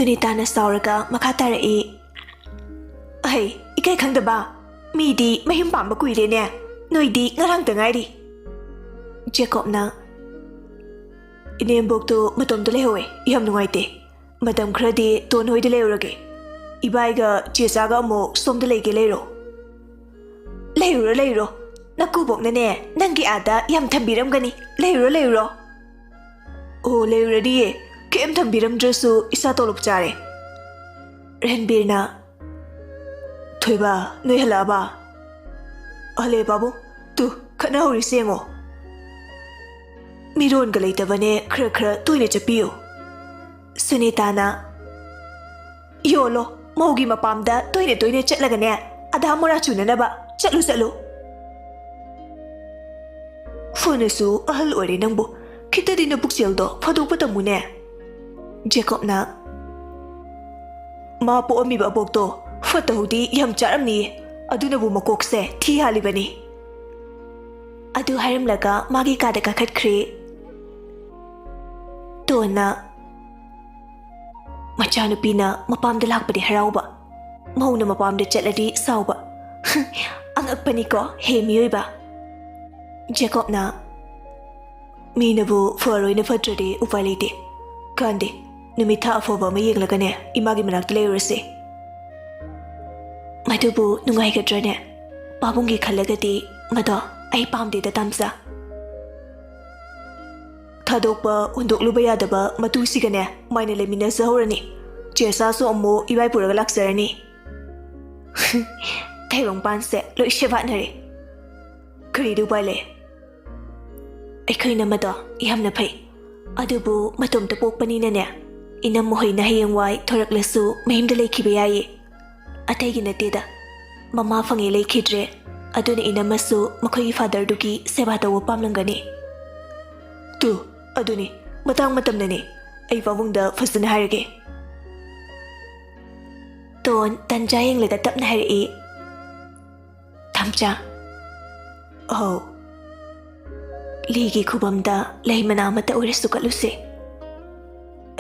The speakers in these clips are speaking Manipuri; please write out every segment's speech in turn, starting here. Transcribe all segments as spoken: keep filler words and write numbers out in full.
ꯁꯨꯅꯤꯇꯥꯅ ꯁꯥꯎꯔꯒ ꯃꯈꯥ ꯇꯥꯔꯛꯏ, "ꯑꯍꯩ, ꯏꯀꯥꯏ ꯈꯪꯗꯕ, ꯃꯤꯗꯤ ꯃꯌꯨꯝ ꯄꯥꯝꯕ ꯀꯨꯏꯔꯦꯅꯦ, ꯅꯣꯏꯗꯤ ꯉꯔꯥꯡꯇ ꯉꯥꯏꯔꯤ꯫" ꯖꯦꯀꯣꯕꯅ, "ꯏꯅꯦꯝꯕꯣꯛꯇꯣ ꯃꯇꯣꯝꯇ ꯂꯩꯍꯧꯋꯦ, ꯌꯥꯝ ꯅꯨꯡꯉꯥꯏꯇꯦ꯫ ꯃꯇꯝ ꯈꯔꯗꯤ ꯇꯣꯟ ꯍꯣꯏꯗ ꯂꯩꯔꯨꯔꯒꯦ꯫ ꯏꯕꯥꯏꯒ ꯆꯦꯆꯥꯒ ꯑꯃꯨꯛ ꯁꯣꯝꯗ ꯂꯩꯒꯦ, ꯂꯩꯔꯣ꯫" "ꯂꯩꯔꯨꯔꯣ, ꯂꯩꯔꯨꯔꯣ꯫ ꯅꯀꯨꯕꯣꯛꯅꯅꯦ, ꯅꯪꯒꯤ ꯑꯥꯗ ꯌꯥꯝ ꯊꯝꯕꯤꯔꯝꯒꯅꯤ꯫ ꯂꯩꯔꯨꯔꯣ, ꯂꯩꯔꯨꯔꯣ꯫" "ꯑꯣ, ꯂꯩꯔꯨꯔꯗꯤꯌꯦ, ꯀꯩꯝ ꯊꯝꯕꯤꯔꯝꯗ꯭ꯔꯁꯨ ꯏꯁꯥ ꯇꯣꯂꯣꯞ ꯆꯥꯔꯦ꯫" ꯔꯟꯕꯤꯔꯅ, "ꯊꯣꯏꯕ, ꯅꯣꯏ ꯍꯜꯂꯛꯑꯕ?" "ꯍꯜꯂꯛꯑꯦ ꯄꯥꯕꯨꯡ꯫ ꯇꯨ, ꯈꯠꯅꯍꯧꯔꯤꯁꯦ ꯌꯦꯡꯉꯣ꯫ ꯃꯤꯔꯣꯟꯒ ꯂꯩꯇꯕꯅꯦ, ꯈꯔ ꯈꯔ ꯇꯣꯏꯅ ꯆꯠꯄꯤꯌꯨ꯫" ꯁꯨꯅꯤꯇꯥꯅ, "ꯌꯣꯜꯂꯣ, ꯃꯧꯒꯤ ꯃꯄꯥꯝꯗ ꯇꯣꯏꯅ ꯇꯣꯏꯅ ꯆꯠꯂꯒꯅꯦ, ꯑꯗꯥ ꯃꯣꯔꯥ ꯆꯨꯅꯅꯕ꯫ ꯆꯠꯂꯨ, ꯆꯠꯂꯨ꯫" "ꯐꯅꯁꯨ ꯑꯍꯜ ꯑꯣꯏꯔꯦ ꯅꯪꯕꯨ, ꯈꯤꯇꯗꯤ ꯅꯄꯨꯛꯆꯦꯜꯗꯣ ꯐꯥꯗꯣꯛꯄ ꯇꯝꯃꯨꯅꯦ꯫" ꯖꯦꯀꯣꯕꯅ, "ꯃꯥ ꯄꯣꯛꯑꯝꯃꯤꯕ ꯑꯕꯣꯛꯇꯣ ꯐꯠꯇ ꯍꯥꯎꯗꯤ ꯌꯥꯝ ꯆꯥꯔꯝꯅꯤꯌꯦ, ꯑꯗꯨꯅꯕꯨ ꯃꯀꯣꯛꯁꯦ ꯊꯤ ꯍꯥꯜꯂꯤꯕꯅꯤ꯫" ꯑꯗꯨ ꯍꯥꯏꯔꯝꯂꯒ ꯃꯥꯒꯤ ꯀꯥꯗ ꯀꯥꯈꯠꯈ꯭ꯔꯦ꯫ ꯇꯣꯟꯅ, "ꯃꯆꯥꯅꯨꯄꯤꯅ ꯃꯄꯥꯝꯗ ꯂꯥꯛꯄꯗꯤ ꯍꯔꯥꯎꯕ, ꯃꯧꯅ ꯃꯄꯥꯝꯗ ꯆꯠꯂꯗꯤ ꯁꯥꯎꯕ꯫ ꯑꯉꯛꯄꯅꯤꯀꯣ, ꯍꯦ ꯃꯤꯑꯣꯏꯕ꯫" ꯖꯦꯀꯣꯕꯅ, "ꯃꯤꯅꯕꯨ ꯐꯔꯣꯏꯅ ꯐꯠꯇ꯭ꯔꯗꯤ ꯎꯄꯥꯏ ꯂꯩꯇꯦ꯫ ꯀꯥꯟꯗꯦ, ꯅꯨꯃꯤꯠ ꯊꯥ ꯑꯐꯕ ꯑꯃ ꯌꯦꯡꯂꯒꯅꯦ, ꯏꯃꯥꯒꯤ ꯃꯅꯥꯛꯇ ꯂꯩꯔꯨꯔꯁꯦ꯫" "ꯃꯗꯨꯕꯨ ꯅꯨꯡꯉꯥꯏꯒꯗ꯭ꯔꯅꯦ? ꯄꯥꯕꯨꯡꯒꯤ ꯈꯜꯂꯒꯗꯤ ꯃꯗꯣ ꯑꯩ ꯄꯥꯝꯗꯦꯗ, ꯇꯥꯝꯆꯥ꯫ ꯊꯥꯗꯣꯛꯄ ꯍꯨꯟꯗꯣꯛꯂꯨꯕ ꯌꯥꯗꯕ ꯃꯇꯨꯁꯤꯒꯅꯦ ꯃꯥꯏꯅ ꯂꯩꯃꯤꯟꯅꯖꯍꯧꯔꯅꯤ꯫ ꯆꯦꯆꯥꯁꯨ ꯑꯃꯨꯛ ꯏꯕꯥꯏ ꯄꯨꯔꯒ ꯂꯥꯛꯆꯔꯅꯤ꯫" ꯇꯥꯏꯕꯪꯄꯥꯟꯁꯦ ꯂꯣꯏ ꯁꯦꯕꯥꯠꯅꯔꯦ꯫ ꯀꯔꯤꯗꯤ ꯎꯄꯥꯏ ꯂꯩ? ꯑꯩꯈꯣꯏ ꯏꯅꯝꯃꯗꯣ ꯌꯥꯝꯅ ꯐꯩ, ꯑꯗꯨꯕꯨ ꯃꯇꯣꯝꯇ ꯄꯣꯛꯄꯅꯤꯅꯅꯦ, ꯏꯅꯝꯃ ꯍꯣꯏꯅ ꯍꯌꯦꯡꯋꯥꯏ ꯊꯣꯔꯛꯂꯁꯨ ꯃꯌꯨꯝꯗ ꯂꯩꯈꯤꯕ ꯌꯥꯏꯌꯦ꯫ ꯑꯇꯩꯒꯤ ꯅꯠꯇꯦꯗ, ꯃꯃꯥ ꯐꯪꯉꯦ ꯂꯩꯈꯤꯗ꯭ꯔꯦ, ꯑꯗꯨꯅ ꯏꯅꯝꯃꯁꯨ ꯃꯈꯣꯏꯒꯤ ꯐꯥꯗꯔꯗꯨꯒꯤ ꯁꯦꯕꯥ ꯇꯧꯕ ꯄꯥꯝꯂꯝꯒꯅꯤ꯫ ꯇꯨ, ꯑꯗꯨꯅꯤ, ꯃꯇꯥꯡ ꯃꯇꯝꯅꯅꯤ꯫ ꯑꯩ ꯄꯥꯕꯨꯡꯗ ꯐꯖꯅ ꯍꯥꯏꯔꯒꯦ꯫ ꯇꯣꯟ ꯇꯟꯖꯥ ꯌꯦꯡꯂꯒ ꯇꯞꯅ ꯍꯥꯏꯔꯛꯏ, "ꯇꯥꯝꯆꯥ, ꯑꯧ, ꯂꯤꯒꯤ ꯈꯨꯕꯝꯗ ꯂꯩ ꯃꯅꯥ ꯑꯃꯠꯇ ꯑꯣꯏꯔꯁꯨ ꯀꯠꯂꯨꯁꯦ꯫"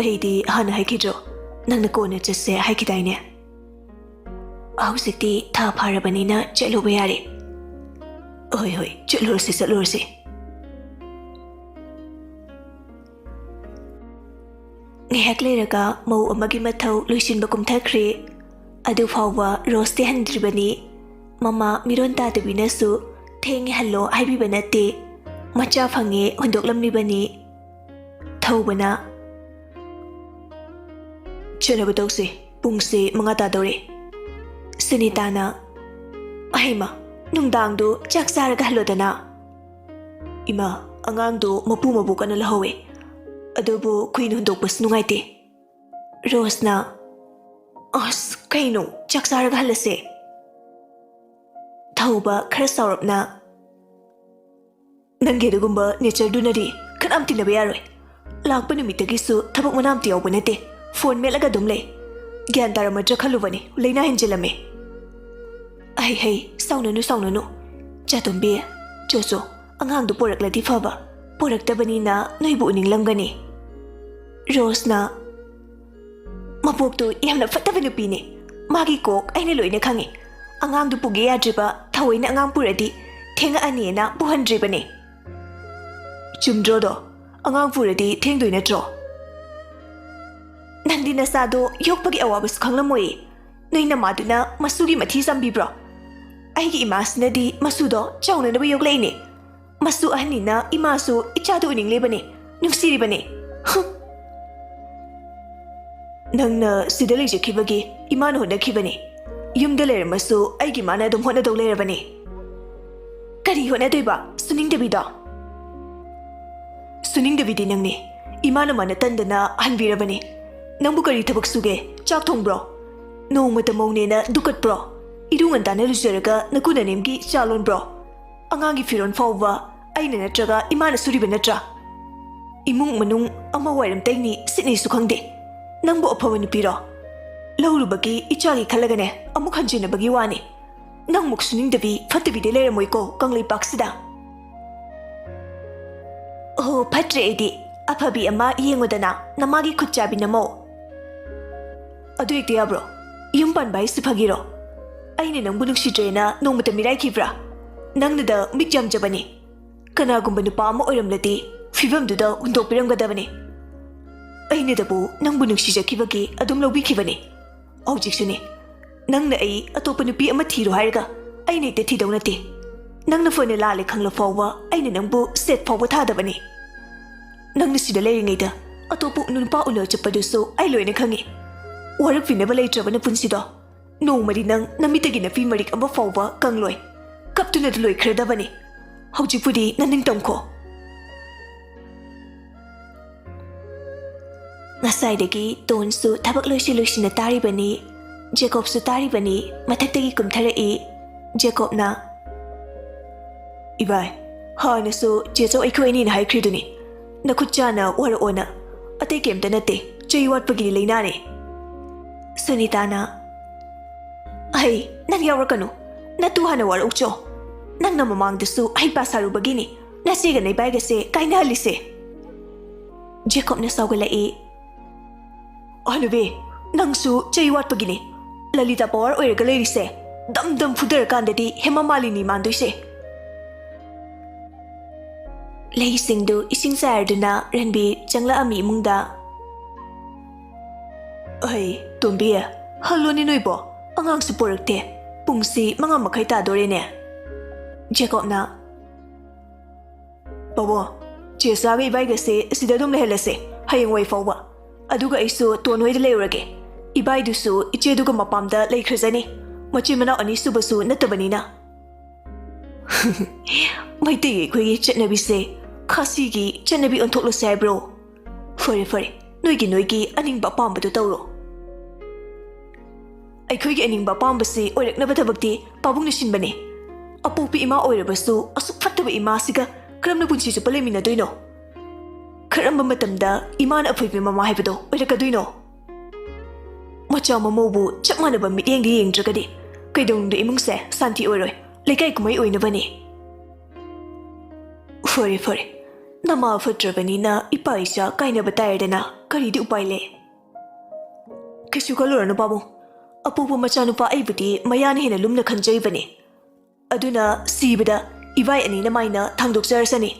"ꯑꯩꯗꯤ ꯍꯥꯟꯅ ꯍꯥꯏꯈꯤꯗ꯭ꯔꯣ, ꯅꯪꯅ ꯀꯣꯟꯅ ꯆꯠꯁꯦ ꯍꯥꯏꯈꯤꯗꯥꯏꯅꯦ? ꯍꯧꯖꯤꯛꯇꯤ ꯊꯥ ꯐꯥꯔꯕꯅꯤꯅ ꯆꯠꯂꯨꯕ ꯌꯥꯔꯦ꯫ ꯍꯣꯏ, ꯍꯣꯏ, ꯆꯠꯂꯨꯔꯁꯤ, ꯆꯠꯂꯨꯔꯁꯤ꯫ ꯉꯥꯏꯍꯥꯛ ꯂꯩꯔꯒ ꯃꯧ ꯑꯃꯒꯤ ꯃꯊꯧ ꯂꯣꯏꯁꯤꯟꯕ ꯀꯨꯝꯊꯈ꯭ꯔꯦ꯫ ꯑꯗꯨ ꯐꯥꯎꯕ ꯔꯣꯁꯇꯤ ꯍꯟꯗ꯭ꯔꯤꯕꯅꯤ꯫ ꯃꯃꯥ ꯃꯤꯔꯣꯟ ꯇꯥꯗꯕꯤꯅꯁꯨ "ꯊꯦꯡꯉꯦ, ꯍꯜꯂꯣ" ꯍꯥꯏꯕꯤꯕ ꯅꯠꯇꯦ꯫ ꯃꯆꯥ ꯐꯪꯉꯦ ꯍꯨꯟꯗꯣꯛꯂꯝꯂꯤꯕꯅꯤ꯫ ꯊꯧꯕꯅ, "ꯆꯠꯅꯕ ꯇꯧꯁꯤ, ꯄꯨꯡꯁꯦ ꯃꯉꯥ ꯇꯥꯗꯧꯔꯦ꯫" ꯁꯨꯅꯤꯇꯥꯅ, "ꯑꯍꯩꯃ, ꯅꯨꯡꯗꯥꯡꯗꯣ ꯆꯥꯛ ꯆꯥꯔꯒ ꯍꯜꯂꯣꯗꯅ꯫" "ꯏꯃꯥ, ꯑꯉꯥꯡꯗꯣ ꯃꯄꯨ ꯃꯕꯣꯛ ꯀꯟꯅ ꯂꯧꯍꯧꯋꯦ, ꯑꯗꯨꯕꯨ ꯀꯨꯏꯅ ꯍꯨꯟꯗꯣꯛꯄꯁꯨ ꯅꯨꯡꯉꯥꯏꯇꯦ꯫" ꯔꯣꯁꯅ, "ꯑꯁ, ꯀꯩꯅꯣ, ꯆꯥꯛ ꯆꯥꯔꯒ ꯍꯜꯂꯁꯦ꯫" ꯊꯧꯕ ꯈꯔ ꯁꯥꯎꯔꯞꯅ, "ꯅꯪꯒꯤ ꯑꯗꯨꯒꯨꯝꯕ ꯅꯦꯆꯔꯗꯨꯅꯗꯤ ꯀꯅꯥꯝ ꯇꯤꯟꯅꯕ ꯌꯥꯔꯣꯏ꯫ ꯂꯥꯛꯄ ꯅꯨꯃꯤꯠꯇꯒꯤꯁꯨ ꯊꯕꯛ ꯃꯅꯥ ꯑꯝꯇ ꯌꯥꯎꯕ ꯅꯠꯇꯦ, ꯐꯣꯟ ꯃꯦꯠꯂꯒ ꯑꯗꯨꯝ ꯂꯩ꯫ ꯒ꯭ꯌꯥꯟ ꯇꯥꯔꯝꯃꯗ꯭ꯔꯥ ꯈꯜꯂꯨꯕꯅꯤ, ꯂꯥꯏꯅꯥ ꯍꯦꯟꯖꯤꯜꯂꯝꯃꯦ꯫" "ꯑꯍꯩ ꯍꯩ, ꯁꯥꯎꯅꯅꯨ, ꯁꯥꯎꯅꯅꯨ꯫ ꯆꯥꯇꯣꯝꯕꯤ, ꯆꯣ ꯆꯣ, ꯑꯉꯥꯡꯗꯨ ꯄꯣꯔꯛꯂꯗꯤ ꯐꯕ, ꯄꯣꯔꯛꯇꯕꯅꯤꯅ ꯅꯣꯏꯕꯨ ꯎꯅꯤꯡꯂꯝꯒꯅꯤ꯫" ꯔꯣꯁꯅ, "ꯃꯕꯣꯛꯇꯨ ꯌꯥꯝꯅ ꯐꯠꯇꯕ ꯅꯨꯄꯤꯅꯤ꯫ ꯃꯥꯒꯤ ꯀꯣꯛ ꯑꯩꯅ ꯂꯣꯏꯅ ꯈꯪꯉꯤ꯫ ꯑꯉꯥꯡꯗꯨ ꯄꯨꯒꯦ ꯌꯥꯗ꯭ꯔꯤꯕ, ꯊꯑꯣꯏꯅ ꯑꯉꯥꯡ ꯄꯨꯔꯗꯤ ꯊꯦꯡꯉꯛꯑꯅꯤꯅ ꯄꯨꯍꯟꯗ꯭ꯔꯤꯕꯅꯤ꯫" "ꯆꯨꯝꯗ꯭ꯔꯣꯗꯣ? ꯑꯉꯥꯡ ꯄꯨꯔꯗꯤ ꯊꯦꯡꯗꯣꯏ ꯅꯠꯇ꯭ꯔꯣ?" "ꯅꯪꯗꯤ ꯅꯆꯥꯗꯣ ꯌꯣꯛꯄꯒꯤ ꯑꯋꯥꯕꯁꯨ ꯈꯪꯂꯝꯃꯣꯏꯌꯦ꯫ ꯅꯣꯏ ꯅꯃꯥꯗꯨꯅ ꯃꯁꯨꯒꯤ ꯃꯊꯤ ꯆꯥꯝꯕꯤꯕ꯭ꯔꯣ? ꯑꯩꯒꯤ ꯏꯃꯥꯁꯤꯅꯗꯤ ꯃꯁꯨꯗꯣ ꯆꯥꯎꯅꯅꯕ ꯌꯣꯛꯂꯛꯏꯅꯦ꯫ ꯃꯁꯨ ꯑꯍꯟꯅꯤꯅ ꯏꯃꯥꯁꯨ ꯏꯆꯥꯗ ꯎꯅꯤꯡꯂꯤꯕꯅꯤ, ꯅꯨꯡꯁꯤꯔꯤꯕꯅꯤ꯫" "ꯍꯨꯝ꯫ ꯅꯪꯅ ꯁꯤꯗ ꯂꯩꯖꯈꯤꯕꯒꯤ ꯏꯃꯥꯅ ꯍꯣꯠꯅꯈꯤꯕꯅꯤ꯫ ꯌꯨꯝꯗ ꯂꯩꯔꯝꯃꯁꯨ ꯑꯩꯒꯤ ꯏꯃꯥꯅ ꯑꯗꯨꯝ ꯍꯣꯠꯅꯗꯧ ꯂꯩꯔꯕꯅꯤ꯫" "ꯀꯔꯤ ꯍꯣꯠꯅꯗꯣꯏꯕ? ꯁꯨꯅꯤꯡꯗꯕꯤꯗꯣ?" "ꯁꯨꯅꯤꯡꯗꯕꯤꯗꯤ ꯅꯪꯅꯤ꯫ ꯏꯃꯥꯅ ꯃꯥꯅ ꯇꯟꯗꯅ ꯍꯟꯕꯤꯔꯕꯅꯤ꯫ ꯅꯪꯕꯨ ꯀꯔꯤ ꯊꯕꯛ ꯁꯨꯒꯦ? ꯆꯥꯛ ꯊꯣꯡꯕ꯭ꯔꯣ? ꯅꯣꯡꯃꯇ ꯃꯧꯅꯦꯅ ꯗꯨꯀꯠꯄ꯭ꯔꯣ? ꯏꯔꯨ ꯉꯟꯇꯥꯅ ꯂꯨꯖꯔꯒ ꯅꯀꯨ ꯅꯅꯦꯝꯒꯤ ꯆꯥ ꯂꯣꯟꯕ꯭ꯔꯣ? ꯑꯉꯥꯡꯒꯤ ꯐꯤꯔꯣꯜ ꯐꯥꯎꯕ ꯑꯩꯅ ꯅꯠꯇ꯭ꯔꯒ ꯏꯃꯥꯅ ꯁꯨꯔꯤꯕ ꯅꯠꯇ꯭ꯔꯥ? ꯏꯃꯨꯡ ꯃꯅꯨꯡ ꯑꯃ ꯋꯥꯏꯔꯝ ꯇꯩꯅꯤ ꯁꯤꯠꯅꯤꯁꯨ ꯈꯪꯗꯦ꯫ ꯅꯪꯕꯨ ꯑꯐꯕ ꯅꯨꯄꯤꯔꯣ? ꯂꯧꯔꯨꯕꯒꯤ ꯏꯆꯥꯒꯤ ꯈꯜꯂꯒꯅꯦ ꯑꯃꯨꯛ ꯍꯟꯖꯤꯟꯅꯕꯒꯤ ꯋꯥꯅꯤ꯫ ꯅꯪꯃꯨꯛ ꯁꯨꯅꯤꯡꯗꯕꯤ ꯐꯠꯇꯕꯤꯗꯤ ꯂꯩꯔꯝꯃꯣꯏꯀꯣ ꯀꯪꯂꯩꯄꯥꯛꯁꯤꯗ꯫" "ꯑꯣ, ꯐꯠꯇ꯭ꯔꯦ ꯑꯩꯗꯤ꯫ ꯑꯐꯕꯤ ꯑꯃ ꯌꯦꯡꯉꯨꯗꯅ, ꯅꯃꯥꯒꯤ ꯈꯨꯠ ꯆꯥꯕꯤ ꯅꯃꯧ꯫" ꯑꯗꯨ ꯍꯦꯛꯇ ꯌꯥꯕ꯭ꯔꯣ? ꯌꯨꯝ ꯄꯥꯟꯕ ꯍꯥꯏꯁꯤ ꯐꯥꯒꯤꯔꯣ? ꯑꯩꯅ ꯅꯪꯕꯨ ꯅꯨꯡꯁꯤꯗ꯭ꯔꯦꯅ ꯅꯣꯡꯃꯇ ꯃꯤꯔꯥꯏꯈꯤꯕ꯭ꯔꯥ? ꯅꯪꯅꯗ ꯃꯤꯠ ꯌꯥꯝꯖꯕꯅꯤ꯫ ꯀꯅꯥꯒꯨꯝꯕ ꯅꯨꯄꯥ ꯑꯃ ꯑꯣꯏꯔꯝꯂꯗꯤ ꯐꯤꯕꯝꯗꯨꯗ ꯍꯨꯟꯗꯣꯛꯄꯤꯔꯝꯒꯗꯕꯅꯤ꯫ ꯑꯩꯅꯗꯕꯨ ꯅꯪꯕꯨ ꯅꯨꯡꯁꯤꯖꯈꯤꯕꯒꯤ ꯑꯗꯨꯝ ꯂꯧꯕꯤꯈꯤꯕꯅꯤ꯫ ꯍꯧꯖꯤꯛꯁꯨꯅꯤ, ꯅꯪꯅ ꯑꯩ ꯑꯇꯣꯞꯄ ꯅꯨꯄꯤ ꯑꯃ ꯊꯤꯔꯣ ꯍꯥꯏꯔꯒ ꯑꯩꯅ ꯍꯦꯛꯇ ꯊꯤꯗꯧ ꯅꯠꯇꯦ꯫ ꯅꯪꯅ ꯐꯅ ꯂꯥꯜꯂꯦ ꯈꯪꯂ ꯐꯥꯎꯕ ꯑꯩꯅ ꯅꯪꯕꯨ ꯁꯦꯠ ꯐꯥꯎꯕ ꯊꯥꯗꯕꯅꯤ꯫ ꯅꯪꯅ ꯁꯤꯗ ꯂꯩꯔꯤꯉꯩꯗ ꯑꯇꯣꯞꯄ ꯅꯨꯄꯥ ꯎꯅ ꯆꯠꯄꯗꯨꯁꯨ ꯑꯩ ꯂꯣꯏꯅ ꯈꯪꯉꯤ꯫ ꯋꯥꯔꯛꯄꯤꯅꯕ ꯂꯩꯇ꯭ꯔꯕ ꯅꯄꯨꯟꯁꯤꯗꯣ ꯅꯣꯡꯃꯗꯤ ꯅꯪ ꯅꯃꯤꯠꯇꯒꯤ ꯅꯄꯤ ꯃꯔꯤꯛ ꯑꯃ ꯐꯥꯎꯕ ꯀꯪꯂꯣꯏ꯫ ꯀꯞꯇꯨꯅ ꯂꯣꯏꯈ꯭ꯔꯗꯕꯅꯤ꯫ ꯍꯧꯖꯤꯛꯄꯨꯗꯤ ꯅꯅꯤꯡ ꯇꯝꯈꯣ꯫ ꯉꯁꯥꯏꯗꯒꯤ ꯇꯣꯟꯁꯨ ꯊꯕꯛ ꯂꯣꯏꯁꯤꯟ ꯂꯣꯏꯁꯤꯟꯅ ꯇꯥꯔꯤꯕꯅꯤ꯫ ꯖꯦꯀꯣꯕꯁꯨ ꯇꯥꯔꯤꯕꯅꯤ꯫ ꯃꯊꯛꯇꯒꯤ ꯀꯨꯝꯊꯔꯛꯏ꯫ ꯖꯦꯀꯣꯕꯅ, "ꯏꯕꯥꯏ, ꯍꯥꯟꯅꯁꯨ ꯆꯦꯆꯧ ꯑꯩꯈꯣꯏ ꯑꯅꯤꯅ ꯍꯥꯏꯈ꯭ꯔꯤꯗꯨꯅꯤ, ꯅꯈꯨꯠ ꯆꯥꯅ ꯋꯥꯔꯛꯑꯣꯅ꯫ ꯑꯇꯩ ꯀꯩꯝꯇ ꯅꯠꯇꯦ, ꯆꯩ ꯋꯥꯠꯄꯒꯤꯗꯤ ꯂꯩꯅꯥꯅꯦ꯫" ꯁꯨꯅꯤꯇꯥꯅ, "ꯑꯍꯩ, ꯅꯪ ꯌꯥꯎꯔꯛꯀꯅꯨ꯫ ꯅꯇꯨ ꯍꯥꯟꯅ ꯋꯥꯔꯛꯎꯆꯣ꯫ ꯅꯪꯅ ꯃꯃꯥꯡꯗꯁꯨ ꯍꯩꯄꯥ ꯁꯥꯔꯨꯕꯒꯤꯅꯤ ꯅꯆꯦꯒ ꯅꯩꯕꯥꯏꯒꯁꯦ ꯀꯥꯏꯅꯍꯜꯂꯤꯁꯦ꯫" ꯖꯦꯀꯣꯕꯅ ꯁꯥꯎꯒꯠꯂꯛꯏ꯫ "ꯍꯅꯨꯕꯤ, ꯅꯪꯁꯨ ꯆꯩ ꯋꯥꯠꯄꯒꯤꯅꯤ ꯂꯂꯤꯇꯥ ꯄꯋꯥꯔ ꯑꯣꯏꯔꯒ ꯂꯩꯔꯤꯁꯦ꯫ ꯗꯝ ꯗꯝ ꯐꯨꯗꯔꯀꯥꯟꯗꯗꯤ ꯍꯦꯃꯥ ꯃꯥꯂꯤꯅꯤ ꯃꯥꯟꯗꯣꯏꯁꯦ꯫" ꯂꯩꯁꯤꯡꯗꯨ ꯏꯁꯤꯡ ꯆꯥꯏꯔꯗꯨꯅ ꯔꯟꯕꯤꯔ ꯆꯪꯂꯛꯑꯝꯃꯤ ꯏꯃꯨꯡꯗ꯫ "ꯑꯍꯩ, ꯇꯣꯝꯕꯤ, ꯍꯜꯂꯣꯅꯦ ꯅꯣꯏꯕꯣ, ꯑꯉꯥꯡꯁꯨ ꯄꯣꯔꯛꯇꯦ꯫ ꯄꯨꯡꯁꯤ ꯃꯉꯥ ꯃꯈꯥꯏ ꯇꯥꯗꯣꯔꯦꯅꯦ꯫" ꯖꯦꯀꯣꯕꯅ, "ꯄꯥꯕꯨꯡ, ꯆꯦꯆꯥꯒ ꯏꯕꯥꯏꯒꯁꯦ ꯁꯤꯗ ꯑꯗꯨꯝ ꯂꯩꯍꯜꯂꯁꯦ, ꯍꯌꯦꯡꯋꯥꯏ ꯐꯥꯎꯕ꯫ ꯑꯗꯨꯒ ꯑꯩꯁꯨ ꯇꯣꯟ ꯍꯣꯏꯗ ꯂꯩꯔꯨꯔꯒꯦ꯫ ꯏꯕꯥꯏꯗꯨꯁꯨ ꯏꯆꯦꯗꯨꯒ ꯃꯄꯥꯝꯗ ꯂꯩꯈ꯭ꯔꯖꯅꯤ꯫ ꯃꯆꯤꯟ ꯃꯅꯥꯎ ꯑꯅꯤꯁꯨꯕꯁꯨ ꯅꯠꯇꯕꯅꯤꯅ꯫" "ꯃꯩꯇꯩ ꯑꯩꯈꯣꯏꯒꯤ ꯆꯠꯅꯕꯤꯁꯦ ꯈꯥꯁꯤꯒꯤ ꯆꯠꯅꯕꯤ ꯑꯣꯟꯊꯣꯛꯂꯁꯦ ꯍꯥꯏꯕ꯭ꯔꯣ? ꯐꯔꯦ, ꯐꯔꯦ, ꯅꯣꯏꯒꯤ, ꯅꯣꯏꯒꯤ ꯑꯅꯤꯡꯕ ꯑꯄꯥꯝꯕꯗꯨ ꯇꯧꯔꯣ꯫ ꯑꯩꯈꯣꯏꯒꯤ ꯑꯅꯤꯡꯕ ꯑꯄꯥꯝꯕꯁꯤ ꯑꯣꯏꯔꯛꯅꯕ ꯊꯕꯛꯇꯤ ꯄꯥꯕꯨꯡꯅ ꯁꯤꯟꯕꯅꯦ꯫ ꯑꯄꯣꯛꯄꯤ ꯏꯃꯥ ꯑꯣꯏꯔꯕꯁꯨ ꯑꯁꯨꯛ ꯐꯠꯇꯕ ꯏꯃꯥꯁꯤꯒ ꯀꯔꯝꯅ ꯄꯨꯟꯁꯤ ꯆꯨꯞꯄ ꯂꯩꯃꯤꯟꯅꯗꯣꯏꯅꯣ? ꯀꯔꯝꯕ ꯃꯇꯝꯗ ꯏꯃꯥꯅ ꯑꯐꯕ ꯃꯃꯥ ꯍꯥꯏꯕꯗꯣ ꯑꯣꯏꯔꯛꯀꯗꯣꯏꯅꯣ? ꯃꯆꯥ ꯃꯃꯧꯕꯨ ꯆꯞ ꯃꯥꯟꯅꯕ ꯃꯤꯠꯌꯦꯡꯗ ꯌꯦꯡꯗ꯭ꯔꯒꯗꯤ ꯀꯩꯗꯧꯅꯨꯡꯗ ꯏꯃꯨꯡꯁꯦ ꯁꯥꯟꯇꯤ ꯑꯣꯏꯔꯣꯏ, ꯂꯩꯀꯥꯏ ꯀꯨꯝꯍꯩ ꯑꯣꯏꯅꯕꯅꯦ꯫" "ꯐꯔꯦ, ꯐꯔꯦ, ꯅꯃꯥ ꯐꯠꯇ꯭ꯔꯕꯅꯤꯅ ꯏꯄꯥ ꯏꯆꯥ ꯀꯥꯏꯅꯕ ꯇꯥꯔꯦꯗꯅ, ꯀꯔꯤꯗꯤ ꯎꯄꯥꯏ ꯂꯩ?" ꯀꯩꯁꯨ ꯈꯜꯂꯨꯔꯅꯨ ꯄꯥꯕꯨꯡ꯫ ꯑꯄꯣꯛꯄ ꯃꯆꯥꯅꯨꯄꯥ ꯑꯩꯕꯨꯗꯤ ꯃꯌꯥꯅ ꯍꯦꯟꯅ ꯂꯨꯝꯅ ꯈꯟꯖꯔꯤꯕꯅꯤ꯫ ꯑꯗꯨꯅ ꯁꯤꯕꯗ ꯏꯕꯥꯏ ꯑꯅꯤꯅ ꯃꯥꯏꯅ ꯊꯥꯡꯗꯣꯛꯆꯔꯁꯅꯤ꯫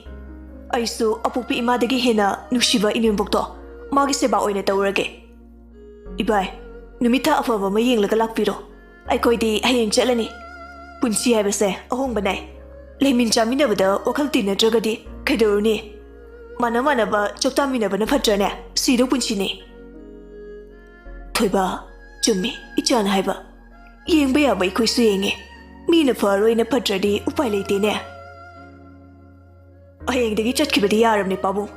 ꯑꯩꯁꯨ ꯑꯄꯣꯛꯄꯤ ꯏꯃꯥꯗꯒꯤ ꯍꯦꯟꯅ ꯅꯨꯡꯁꯤꯕ ꯏꯅꯦꯝꯕꯣꯛꯇꯣ ꯃꯥꯒꯤ ꯁꯦꯕꯥ ꯑꯣꯏꯅ ꯇꯧꯔꯒꯦ꯫ ꯏꯕꯥꯏ, ꯅꯨꯃꯤꯠ ꯊꯥ ꯑꯐꯕ ꯑꯃ ꯌꯦꯡꯂꯒ ꯂꯥꯛꯄꯤꯔꯣ꯫ ꯑꯩꯈꯣꯏꯗꯤ ꯍꯌꯦꯡ ꯆꯠꯂꯅꯤ꯫ ꯄꯨꯟꯁꯤ ꯍꯥꯏꯕꯁꯦ ꯑꯍꯣꯡꯕ ꯅꯥꯏ꯫ ꯂꯩꯃꯤꯟ ꯆꯥꯃꯤꯟꯅꯕꯗ ꯋꯥꯈꯜ ꯇꯤꯟꯅꯗ꯭ꯔꯒꯗꯤ ꯀꯩꯗꯧꯔꯨꯅꯤ? ꯃꯥꯟꯅ ꯃꯥꯟꯅꯕ ꯆꯥꯛ ꯆꯥꯃꯤꯟꯅꯕꯅ ꯐꯠꯇ꯭ꯔꯅꯦ? ꯁꯤꯗꯧ ꯄꯨꯟꯁꯤꯅꯤ꯫ ꯊꯣꯏꯕ, ꯆꯨꯝꯃꯤ ꯏꯆꯥꯅ ꯍꯥꯏꯕ꯫ ꯌꯦꯡꯕ ꯌꯥꯕ ꯑꯩꯈꯣꯏꯁꯨ ꯌꯦꯡꯉꯦ꯫ ꯃꯤꯅ ꯐꯔꯣꯏꯅ ꯐꯠꯇ꯭ꯔꯗꯤ ꯎꯄꯥꯏ ꯂꯩꯇꯦꯅꯦ꯫ ꯍꯌꯦꯡꯗꯒꯤ ꯆꯠꯈꯤꯕꯗꯤ ꯌꯥꯔꯕꯅꯦ ꯄꯥꯕꯨꯡ꯫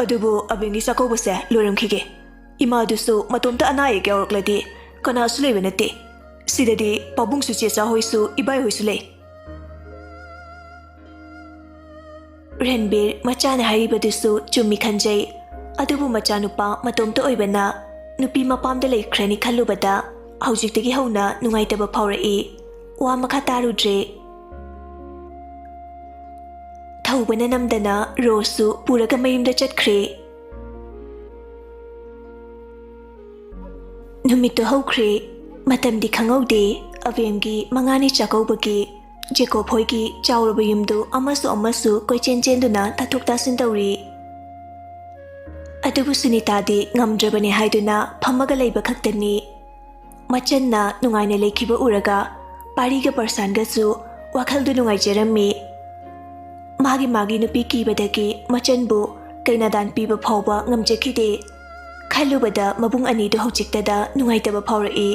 ꯑꯗꯨꯕꯨ ꯑꯕꯦꯝꯒꯤ ꯆꯥꯛꯀꯧꯕꯁꯦ ꯂꯣꯏꯔꯝꯈꯤꯒꯦ꯫ ꯏꯃꯥꯗꯨꯁꯨ ꯃꯇꯣꯝꯇ ꯑꯅꯥ ꯑꯌꯦꯛ ꯌꯥꯎꯔꯛꯂꯗꯤ ꯀꯅꯥꯁꯨ ꯂꯩꯕ ꯅꯠꯇꯦ꯫ ꯁꯤꯗꯗꯤ ꯄꯥꯕꯨꯡꯁꯨ ꯆꯦꯆꯥ ꯍꯣꯏꯁꯨ ꯏꯕꯥꯏ ꯍꯣꯏꯁꯨ ꯂꯩ꯫ ꯔꯟꯕꯤꯔ ꯃꯆꯥꯅ ꯍꯥꯏꯔꯤꯕꯗꯨꯁꯨ ꯆꯨꯝꯃꯤ ꯈꯟꯖꯩ꯫ ꯑꯗꯨꯕꯨ ꯃꯆꯥꯅꯨꯄꯥ ꯃꯇꯣꯝꯇ ꯑꯣꯏꯕꯅ ꯅꯨꯄꯤ ꯃꯄꯥꯝꯗ ꯂꯩꯈ꯭ꯔꯅꯤ ꯈꯜꯂꯨꯕꯗ ꯍꯧꯖꯤꯛꯇꯒꯤ ꯍꯧꯅ ꯅꯨꯡꯉꯥꯏꯇꯕ ꯐꯥꯎꯔꯛꯏ꯫ ꯋꯥ ꯃꯈꯥ ꯇꯥꯔꯨꯗ꯭ꯔꯦ꯫ ꯊꯧꯕꯅ ꯅꯝꯗꯅ ꯔꯣꯁꯁꯨ ꯄꯨꯔꯒ ꯃꯌꯨꯝꯗ ꯆꯠꯈ꯭ꯔꯦ꯫ ꯅꯨꯃꯤꯠꯇꯨ ꯍꯧꯈ꯭ꯔꯦ꯫ ꯃꯇꯝꯗꯤ ꯈꯪꯍꯧꯗꯦ꯫ ꯑꯕꯦꯝꯒꯤ ꯃꯉꯥꯅꯤ ꯆꯥꯛꯀꯧꯕꯒꯤ ꯖꯦꯀꯣꯕ ꯍꯣꯏꯒꯤ ꯆꯥꯎꯔꯕ ꯌꯨꯝꯗꯨ ꯑꯃꯁꯨ ꯑꯃꯁꯨ ꯀꯣꯏꯆꯦꯟ ꯆꯦꯟꯗꯨꯅ ꯇꯥꯊꯣꯛ ꯇꯥꯁꯤꯟ ꯇꯧꯔꯤ꯫ ꯑꯗꯨꯕꯨ ꯁꯨꯅꯤꯇꯥꯗꯤ ꯉꯝꯗ꯭ꯔꯕꯅꯤ ꯍꯥꯏꯗꯨꯅ ꯐꯝꯃꯒ ꯂꯩꯕ ꯈꯛꯇꯅꯤ꯫ ꯃꯆꯟꯅ ꯅꯨꯡꯉꯥꯏꯅ ꯂꯩꯈꯤꯕ ꯎꯔꯒ ꯄꯥꯔꯤꯒ ꯄꯔꯁꯥꯟꯒꯁꯨ ꯋꯥꯈꯜꯗꯨ ꯅꯨꯡꯉꯥꯏꯖꯔꯝꯃꯤ꯫ ꯃꯥꯒꯤ ꯃꯥꯒꯤ ꯅꯨꯄꯤ ꯀꯤꯕꯗꯒꯤ ꯃꯆꯟꯕꯨ ꯀꯩꯅꯥꯗꯥꯟ ꯄꯤꯕ ꯐꯥꯎꯕ ꯉꯝꯖꯈꯤꯗꯦ꯫ ꯈꯜꯂꯨꯕꯗ ꯃꯕꯨꯡ ꯑꯅꯤꯗꯨ ꯍꯧꯖꯤꯛꯇꯗ ꯅꯨꯡꯉꯥꯏꯇꯕ ꯐꯥꯎꯔꯛꯏ꯫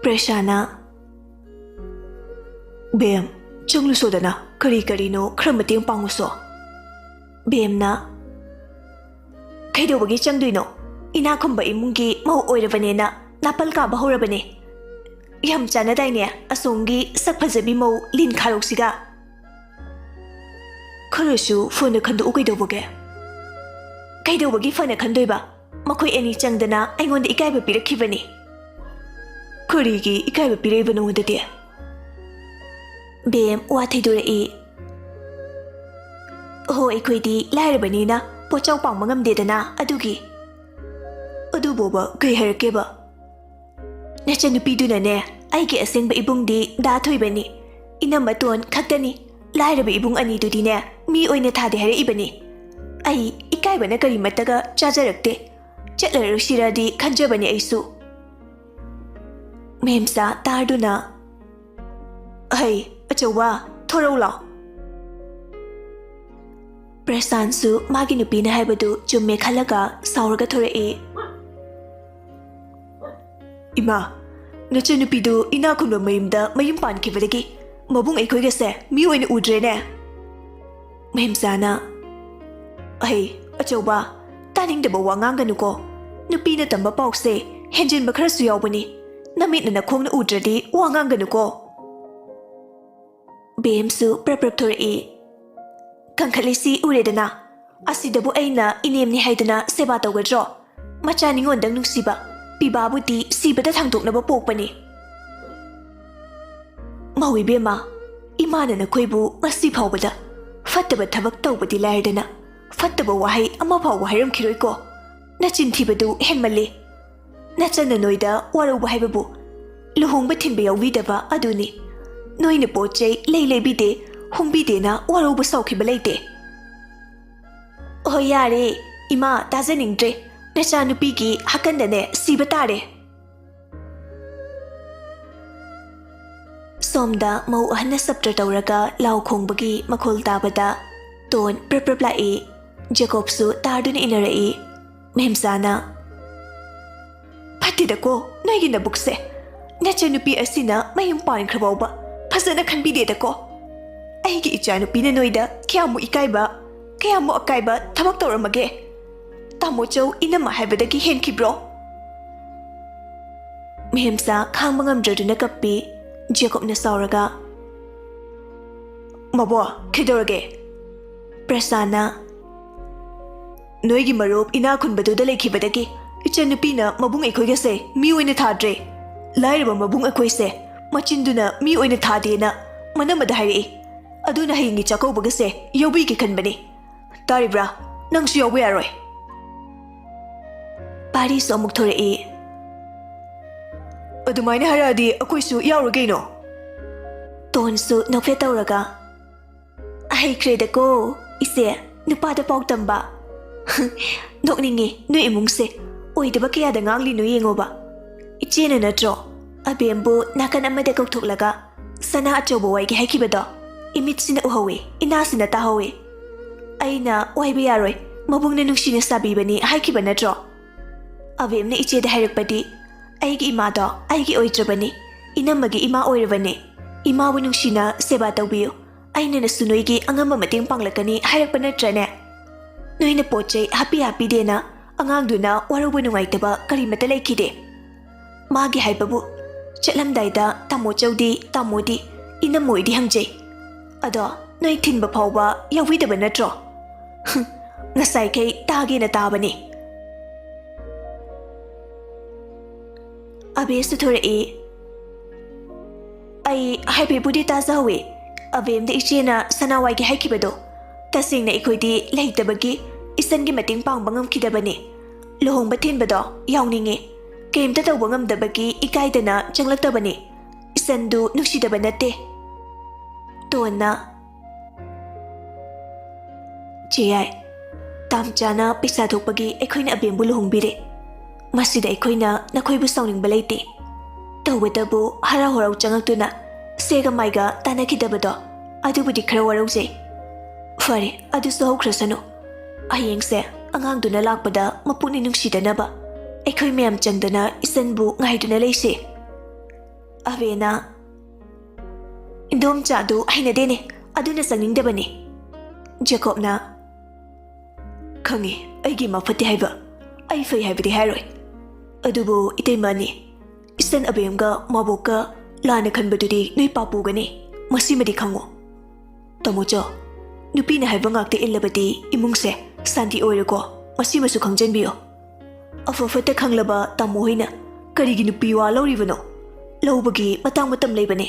ꯄ꯭ꯔꯦꯁꯥꯅ, "ꯕꯦꯝ, ꯆꯪꯂꯨꯁꯣꯗꯅ, ꯀꯔꯤ ꯀꯔꯤꯅꯣ ꯈꯔ ꯃꯇꯦꯡ ꯄꯥꯡꯉꯨꯁꯣ꯫" ꯕꯦꯝꯅ, "ꯀꯩꯗꯧꯕꯒꯤ ꯆꯪꯗꯣꯏꯅꯣ? ꯏꯅꯥꯛ ꯈꯨꯟꯕ ꯏꯃꯨꯡꯒꯤ ꯃꯧ ꯑꯣꯏꯔꯕꯅꯦꯅ ꯅꯥꯄꯜ ꯀꯥꯕ ꯍꯧꯔꯕꯅꯦ꯫ ꯌꯥꯝ ꯆꯥꯟꯅꯗꯥꯏꯅꯦ ꯑꯁꯣꯝꯒꯤ ꯁꯛ ꯐꯖꯕꯤ ꯃꯧ ꯂꯤꯟ ꯈꯥꯔꯧꯁꯤꯒ?" "ꯈꯔꯁꯨ ꯐꯅ ꯈꯟꯗꯣꯛꯎ ꯀꯩꯗꯧꯕꯒꯦ?" "ꯀꯩꯗꯧꯕꯒꯤ ꯐꯅ ꯈꯟꯗꯣꯏꯕ? ꯃꯈꯣꯏ ꯑꯅꯤ ꯆꯪꯗꯅ ꯑꯩꯉꯣꯟꯗ ꯏꯀꯥꯏꯕ ꯄꯤꯔꯛꯈꯤꯕꯅꯤ꯫" "ꯀꯔꯤꯒꯤ ꯏꯀꯥꯏꯕ ꯄꯤꯔꯛꯏꯕ ꯅꯉꯣꯟꯗꯗꯤ?" ꯕꯦꯝ ꯋꯥ ꯊꯩꯗꯣꯔꯛꯏ꯫ "ꯑꯣꯍꯣ, ꯑꯩꯈꯣꯏꯗꯤ ꯂꯥꯏꯔꯕꯅꯤꯅ ꯄꯣꯠꯆꯥꯎ ꯄꯥꯡꯕ ꯉꯝꯗꯦꯗꯅ, ꯑꯗꯨꯒꯤ꯫" ꯑꯗꯨꯕꯨꯕ ꯀꯩ ꯍꯥꯏꯔꯛꯀꯦꯕ? ꯅꯆꯟꯅꯨꯄꯤꯗꯨꯅꯅꯦ, ꯑꯩꯒꯤ ꯑꯁꯦꯡꯕ ꯏꯕꯨꯡꯗꯤ ꯗꯥ ꯊꯣꯏꯕꯅꯤ, ꯏꯅꯝꯃ ꯇꯣꯟ ꯈꯛꯇꯅꯤ꯫ ꯂꯥꯏꯔꯕ ꯏꯕꯨꯡ ꯑꯅꯤꯗꯨꯗꯤꯅꯦ, ꯃꯤ ꯑꯣꯏꯅ ꯊꯥꯗꯦ ꯍꯥꯏꯔꯛꯏꯕꯅꯤ꯫ ꯑꯩ ꯏꯀꯥꯏꯕꯅ ꯀꯔꯤꯃꯠꯇꯒ ꯆꯥꯖꯔꯛꯇꯦ꯫ ꯆꯠꯂꯔꯣꯏꯁꯤꯔꯗꯤ ꯈꯟꯖꯕꯅꯤ ꯑꯩꯁꯨ꯫ ꯃꯦꯝꯆꯥ ꯇꯥꯔꯗꯨꯅ, "ꯍꯩ, ꯑꯆꯧꯕ, ꯊꯣꯔꯛꯎ ꯂꯥꯎ꯫" ꯄ꯭ꯔꯁꯥꯟꯁꯨ ꯃꯥꯒꯤ ꯅꯨꯄꯤꯅ ꯍꯥꯏꯕꯗꯨ ꯆꯨꯝꯃꯦ ꯈꯜꯂꯒ ꯁꯥꯎꯔꯒ ꯊꯣꯔꯛꯏ꯫ "ꯏꯃꯥ, ꯅꯆꯟꯅꯨꯄꯤꯗꯨ ꯏꯅꯥꯛ ꯈꯨꯟꯕ ꯃꯌꯨꯝꯗ ꯃꯌꯨꯝ ꯄꯥꯟꯈꯤꯕꯗꯒꯤ ꯃꯕꯨꯡ ꯑꯩꯈꯣꯏꯒꯁꯦ ꯃꯤ ꯑꯣꯏꯅ ꯎꯗ꯭ꯔꯦꯅꯦ꯫" ꯃꯦꯝꯆꯥꯅ, "ꯑꯍꯩ, ꯑꯆꯧꯕ, ꯇꯥꯅꯤꯡꯗꯕ ꯋꯥ ꯉꯥꯡꯒꯅꯨꯀꯣ꯫ ꯅꯨꯄꯤꯅ ꯇꯝꯕ ꯄꯥꯎꯁꯦ ꯍꯦꯟꯖꯤꯟꯕ ꯈꯔꯁꯨ ꯌꯥꯎꯕꯅꯤ꯫ ꯅꯃꯤꯠꯅ ꯅꯈꯣꯡꯅ ꯎꯗ꯭ꯔꯗꯤ ꯋꯥ ꯉꯥꯡꯒꯅꯨꯀꯣ꯫" ꯕꯦꯝꯁꯨ ꯄ꯭ꯔꯞ ꯄ꯭ꯔꯞ ꯊꯣꯔꯛꯏ꯫ "ꯀꯪꯈꯠꯂꯤꯁꯤ ꯎꯔꯦꯗꯅ, ꯑꯁꯤꯗꯕꯨ ꯑꯩꯅ ꯏꯅꯦꯝꯅꯤ ꯍꯥꯏꯗꯅ ꯁꯦꯕꯥ ꯇꯧꯒꯗ꯭ꯔꯣ? ꯃꯆꯥ ꯅꯤꯉꯣꯟꯗꯪ ꯅꯨꯡꯁꯤꯕ ꯄꯤꯕꯥꯕꯨꯗꯤ ꯁꯤꯕꯗ ꯊꯥꯡꯗꯣꯛꯅꯕ ꯄꯣꯛꯄꯅꯤ꯫" "ꯃꯧ ꯏꯕꯦꯝꯃ, ꯏꯃꯥꯅ ꯅꯈꯣꯏꯕꯨ ꯉꯁꯤ ꯐꯥꯎꯕꯗ ꯐꯠꯇꯕ ꯊꯕꯛ ꯇꯧꯕꯗꯤ ꯂꯥꯏꯔꯗꯅ, ꯐꯠꯇꯕ ꯋꯥꯍꯩ ꯑꯃ ꯐꯥꯎꯕ ꯍꯥꯏꯔꯝꯈꯤꯔꯣꯏꯀꯣ꯫ ꯅꯆꯤꯟ ꯊꯤꯕꯗꯨ ꯍꯦꯟꯃꯜꯂꯤ꯫ ꯅꯆꯟꯅ ꯅꯣꯏꯗ ꯋꯥꯔꯧꯕ ꯍꯥꯏꯕꯕꯨ ꯂꯨꯍꯣꯡꯕ ꯊꯤꯟꯕ ꯌꯥꯎꯕꯤꯗꯕ ꯑꯗꯨꯅꯤ꯫ ꯅꯣꯏꯅ ꯄꯣꯠ ꯆꯩ ꯂꯩ ꯂꯩꯕꯤꯗꯦ, ꯍꯣꯡꯕꯤꯗꯦꯅ ꯋꯥꯔꯧꯕ ꯁꯥꯎꯈꯤꯕ ꯂꯩꯇꯦ꯫" "ꯑꯣ ꯌꯥꯔꯦ, ꯏꯃꯥ, ꯇꯥꯖꯅꯤꯡꯗ꯭ꯔꯦ꯫ ꯅꯆꯥꯅꯨꯄꯤꯒꯤ ꯍꯥꯀꯟꯗꯅꯦ ꯁꯤꯕ ꯇꯥꯔꯦ꯫" ꯁꯣꯝꯗ ꯃꯧ ꯑꯍꯟꯅ ꯁꯞꯇ꯭ꯔ ꯇꯧꯔꯒ ꯂꯥꯎ ꯈꯣꯡꯕꯒꯤ ꯃꯈꯣꯜ ꯇꯥꯕꯗ ꯇꯣꯟ ꯄ꯭ꯔꯞ ꯄ꯭ꯔꯞ ꯂꯥꯛꯏ꯫ ꯖꯦꯀꯣꯕꯁꯨ ꯇꯥꯔꯗꯨꯅ ꯏꯟꯅꯔꯛꯏ꯫ ꯃꯦꯝꯆꯥꯅ, "ꯐꯠꯇꯦꯗꯀꯣ ꯅꯣꯏꯒꯤ ꯅꯕꯨꯛꯁꯦ꯫ ꯅꯆꯟꯅꯨꯄꯤ ꯑꯁꯤꯅ ꯃꯌꯨꯝ ꯄꯥꯟꯈ꯭ꯔ ꯐꯥꯎꯕ ꯐꯖꯅ ꯈꯟꯕꯤꯗꯦꯗꯀꯣ꯫ ꯑꯩꯒꯤ ꯏꯆꯥꯅꯨꯄꯤꯅ ꯅꯣꯏꯗ ꯀꯌꯥꯃꯨꯛ ꯏꯀꯥꯏꯕ, ꯀꯌꯥꯃꯨꯛ ꯑꯀꯥꯏꯕ ꯊꯕꯛ ꯇꯧꯔꯝꯃꯒꯦ? ꯇꯥꯃꯣ ꯆꯧ ꯏꯅꯝꯃ ꯍꯥꯏꯕꯗꯒꯤ ꯍꯦꯟꯈꯤꯕ꯭ꯔꯣ?" ꯃꯦꯝꯆꯥ ꯈꯥꯡꯕ ꯉꯝꯗ꯭ꯔꯗꯨꯅ ꯀꯞꯄꯤ꯫ ꯖꯦꯀꯣꯕꯅ ꯁꯥꯎꯔꯒ, "ꯃꯕꯣ, ꯀꯩꯗꯧꯔꯒꯦ?" ꯄ꯭ꯔꯁꯥꯟꯅ, "ꯅꯣꯏꯒꯤ ꯃꯔꯨꯞ ꯏꯅꯥꯛ ꯈꯨꯟꯕꯗꯨꯗ ꯂꯩꯈꯤꯕꯗꯒꯤ ꯏꯆꯟꯅꯨꯄꯤꯅ ꯃꯕꯨꯡ ꯑꯩꯈꯣꯏꯒꯁꯦ ꯃꯤ ꯑꯣꯏꯅ ꯊꯥꯗ꯭ꯔꯦ꯫ ꯂꯥꯏꯔꯕ ꯃꯕꯨꯡ ꯑꯩꯈꯣꯏꯁꯦ ꯃꯆꯤꯟꯗꯨꯅ ꯃꯤ ꯑꯣꯏꯅ ꯊꯥꯗꯦꯅ ꯃꯅꯝꯃꯗ ꯍꯥꯏꯔꯛꯏ꯫ ꯑꯗꯨꯅ ꯍꯌꯦꯡꯒꯤ ꯆꯥꯛꯀꯧꯕꯒꯁꯦ ꯌꯥꯎꯕꯤꯒꯦ ꯈꯟꯕꯅꯤ꯫ ꯇꯥꯔꯤꯕ꯭ꯔꯥ? ꯅꯪꯁꯨ ꯌꯥꯎꯕ ꯌꯥꯔꯣꯏ꯫" ꯒꯥꯔꯤꯁꯨ ꯑꯃꯨꯛ ꯊꯣꯔꯛꯏ꯫ "ꯑꯗꯨꯃꯥꯏꯅ ꯍꯥꯏꯔꯛꯑꯗꯤ ꯑꯩꯈꯣꯏꯁꯨ ꯌꯥꯎꯔꯣ ꯀꯩꯅꯣ?" ꯇꯣꯟꯁꯨ ꯅꯣꯛꯐꯦꯠ ꯇꯧꯔꯒ, "ꯍꯩꯈ꯭ꯔꯦꯗꯀꯣ, ꯏꯆꯦ, ꯅꯨꯄꯥꯗ ꯄꯥꯎ ꯇꯝꯕ꯫" "ꯅꯣꯛꯅꯤꯡꯉꯦ ꯅꯣꯏ ꯏꯃꯨꯡꯁꯦ, ꯑꯣꯏꯗꯕ ꯀꯌꯥꯗ ꯉꯥꯡꯂꯤꯅꯣ ꯌꯦꯡꯉꯣꯕ꯫ ꯏꯆꯦꯅ ꯅꯠꯇ꯭ꯔꯣ ꯑꯕꯦꯝꯕꯨ ꯅꯥꯀꯟ ꯑꯃꯗ ꯀꯧꯊꯣꯛꯂꯒ ꯁꯅꯥ ꯑꯆꯧꯕ ꯋꯥꯏꯒꯦ ꯍꯥꯏꯈꯤꯕꯗꯣ? ꯏꯃꯤꯠꯁꯤꯅ ꯎꯍꯧꯋꯤ, ꯏꯅꯥꯁꯤꯅ ꯇꯥꯍꯧꯋꯤ꯫ ꯑꯩꯅ ꯋꯥꯏꯕ ꯌꯥꯔꯣꯏ, ꯃꯕꯨꯡꯅ ꯅꯨꯡꯁꯤꯅ ꯁꯥꯕꯤꯕꯅꯤ ꯍꯥꯏꯈꯤꯕ ꯅꯠꯇ꯭ꯔꯣ? ꯑꯕꯦꯝꯅ ꯏꯆꯦꯗ ꯍꯥꯏꯔꯛꯄꯗꯤ ꯑꯩꯒꯤ ꯏꯃꯥꯗꯣ ꯑꯩꯒꯤ ꯑꯣꯏꯗ꯭ꯔꯕꯅꯤ, ꯏꯅꯝꯃꯒꯤ ꯏꯃꯥ ꯑꯣꯏꯔꯕꯅꯤ꯫ ꯏꯃꯥꯕꯨ ꯅꯨꯡꯁꯤꯅ ꯁꯦꯕꯥ ꯇꯧꯕꯤꯌꯨ, ꯑꯩꯅꯅꯁꯨ ꯅꯣꯏꯒꯤ ꯑꯉꯝꯕ ꯃꯇꯦꯡ ꯄꯥꯡꯂꯛꯀꯅꯤ ꯍꯥꯏꯔꯛꯄ ꯅꯠꯇ꯭ꯔꯅꯦ? ꯅꯣꯏꯅ ꯄꯣꯠ ꯆꯩ ꯍꯥꯞꯄꯤ ꯍꯥꯞꯄꯤꯗꯦꯅ ꯑꯉꯥꯡꯗꯨꯅ ꯋꯥꯔꯧꯕ ꯅꯨꯡꯉꯥꯏꯇꯕ ꯀꯔꯤꯃꯠꯇ ꯂꯩꯈꯤꯗꯦ꯫ ꯃꯥꯒꯤ ꯍꯥꯏꯕꯕꯨ, ꯆꯠꯂꯝꯗꯥꯏꯗ ꯇꯥꯃꯣ ꯆꯧꯗꯤ, ꯇꯥꯃꯣꯗꯤ, ꯏꯅꯝꯃꯣꯏꯗꯤ ꯍꯪꯖꯩ꯫ ꯑꯗꯣ ꯅꯣꯏ ꯊꯤꯟꯕ ꯐꯥꯎꯕ ꯌꯥꯎꯕꯤꯗꯕ ꯅꯠꯇ꯭ꯔꯣ?" ꯉꯁꯥꯏꯈꯩ ꯇꯥꯒꯦꯅ ꯇꯥꯕꯅꯤ꯫ ꯑꯕꯦꯁꯁꯨ ꯊꯣꯔꯛꯏ꯫ "ꯑꯩ ꯍꯥꯏꯐꯦꯠꯄꯨꯗꯤ ꯇꯥꯖꯍꯧꯋꯤ, ꯑꯕꯦꯝꯗ ꯏꯆꯦꯅ ꯁꯅꯥ ꯋꯥꯏꯒꯦ ꯍꯥꯏꯈꯤꯕꯗꯣ꯫ ꯇꯁꯦꯡꯅ ꯑꯩꯈꯣꯏꯗꯤ ꯂꯩꯇꯕꯒꯤ ꯏꯆꯟꯒꯤ ꯃꯇꯦꯡ ꯄꯥꯡꯕ ꯉꯝꯈꯤꯗꯕꯅꯤ꯫ ꯂꯨꯍꯣꯡꯕ ꯊꯤꯟꯕꯗꯣ ꯌꯥꯎꯅꯤꯡꯉꯤ, ꯀꯔꯤꯝꯇ ꯇꯧꯕ ꯉꯝꯗꯕꯒꯤ ꯏꯀꯥꯏꯗꯅ ꯆꯪꯂꯛꯇꯕꯅꯤ꯫ ꯏꯆꯟꯗꯨ ꯅꯨꯡꯁꯤꯗꯕ ꯅꯠꯇꯦ꯫" ꯇꯣꯟꯅ, "ꯆꯦ ꯌꯥꯏ, ꯇꯥꯝꯆꯥꯅ ꯄꯩꯁꯥ ꯊꯣꯛꯄꯒꯤ ꯑꯩꯈꯣꯏꯅ ꯑꯕꯦꯝꯕꯨ ꯂꯨꯍꯣꯡꯕꯤꯔꯦ꯫ ꯃꯁꯤꯗ ꯑꯩꯈꯣꯏꯅ ꯅꯈꯣꯏꯕꯨ ꯁꯥꯎꯅꯤꯡꯕ ꯂꯩꯇꯦ꯫ ꯇꯧꯕꯇꯕꯨ ꯍꯔꯥꯎ ꯍꯔꯥꯎ ꯆꯪꯉꯛꯇꯨꯅ ꯁꯦꯒ ꯃꯥꯏꯒ ꯇꯥꯟꯅꯈꯤꯗꯕꯗꯣ, ꯑꯗꯨꯕꯨꯗꯤ ꯈꯔ ꯋꯥꯔꯧꯖꯩ꯫ ꯐꯔꯦ, ꯑꯗꯨꯁꯨ ꯍꯧꯈ꯭ꯔꯁꯅꯨ꯫ ꯍꯌꯦꯡꯁꯦ ꯑꯉꯥꯡꯗꯨꯅ ꯂꯥꯛꯄꯗ ꯃꯄꯨꯛꯅꯤꯡ ꯅꯨꯡꯁꯤꯗꯅꯕ ꯑꯩꯈꯣꯏ ꯃꯌꯥꯝ ꯆꯪꯗꯅ ꯏꯆꯟꯕꯨ ꯉꯥꯏꯗꯨꯅ ꯂꯩꯁꯤ꯫" ꯑꯕꯦꯅ, "ꯏꯟꯗꯣꯝꯆꯥꯗꯨ ꯍꯩꯅꯗꯦꯅꯦ, ꯑꯗꯨꯅ ꯆꯪꯅꯤꯡꯗꯕꯅꯤ꯫" ꯖꯦꯀꯣꯕꯅ, "ꯈꯪꯉꯤ, ꯑꯩꯒꯤ ꯏꯃꯥ ꯐꯠꯇꯦ ꯍꯥꯏꯕ, ꯑꯩ ꯐꯩ ꯍꯥꯏꯕꯗꯤ ꯍꯥꯏꯔꯣꯏ꯫ ꯑꯗꯨꯕꯨ ꯏꯇꯩꯃ ꯑꯅꯤ, ꯏꯆꯟ ꯑꯕꯦꯝꯒ ꯃꯥꯕꯣꯛꯀ ꯂꯥꯟꯅ ꯈꯟꯕꯗꯨꯗꯤ ꯅꯣꯏ ꯄꯥꯞ ꯄꯨꯒꯅꯤ, ꯃꯁꯤꯃꯗꯤ ꯈꯪꯉꯨ꯫ ꯇꯥꯃꯣꯆꯧ, ꯅꯨꯄꯤꯅ ꯍꯥꯏꯕ ꯉꯥꯛꯇ ꯏꯜꯂꯕꯗꯤ ꯏꯃꯨꯡꯁꯦ ꯁꯥꯟꯇꯤ ꯑꯣꯏꯔꯣꯏꯀꯣ, ꯃꯁꯤꯃꯁꯨ ꯈꯪꯖꯟꯕꯤꯌꯨ꯫ ꯑꯐ ꯐꯠꯇ ꯈꯪꯂꯕ ꯇꯥꯃꯣ ꯍꯣꯏꯅ ꯀꯔꯤꯒꯤ ꯅꯨꯄꯤ ꯋꯥ ꯂꯧꯔꯤꯕꯅꯣ? ꯂꯧꯕꯒꯤ ꯃꯇꯥꯡ ꯃꯇꯝ ꯂꯩꯕꯅꯦ꯫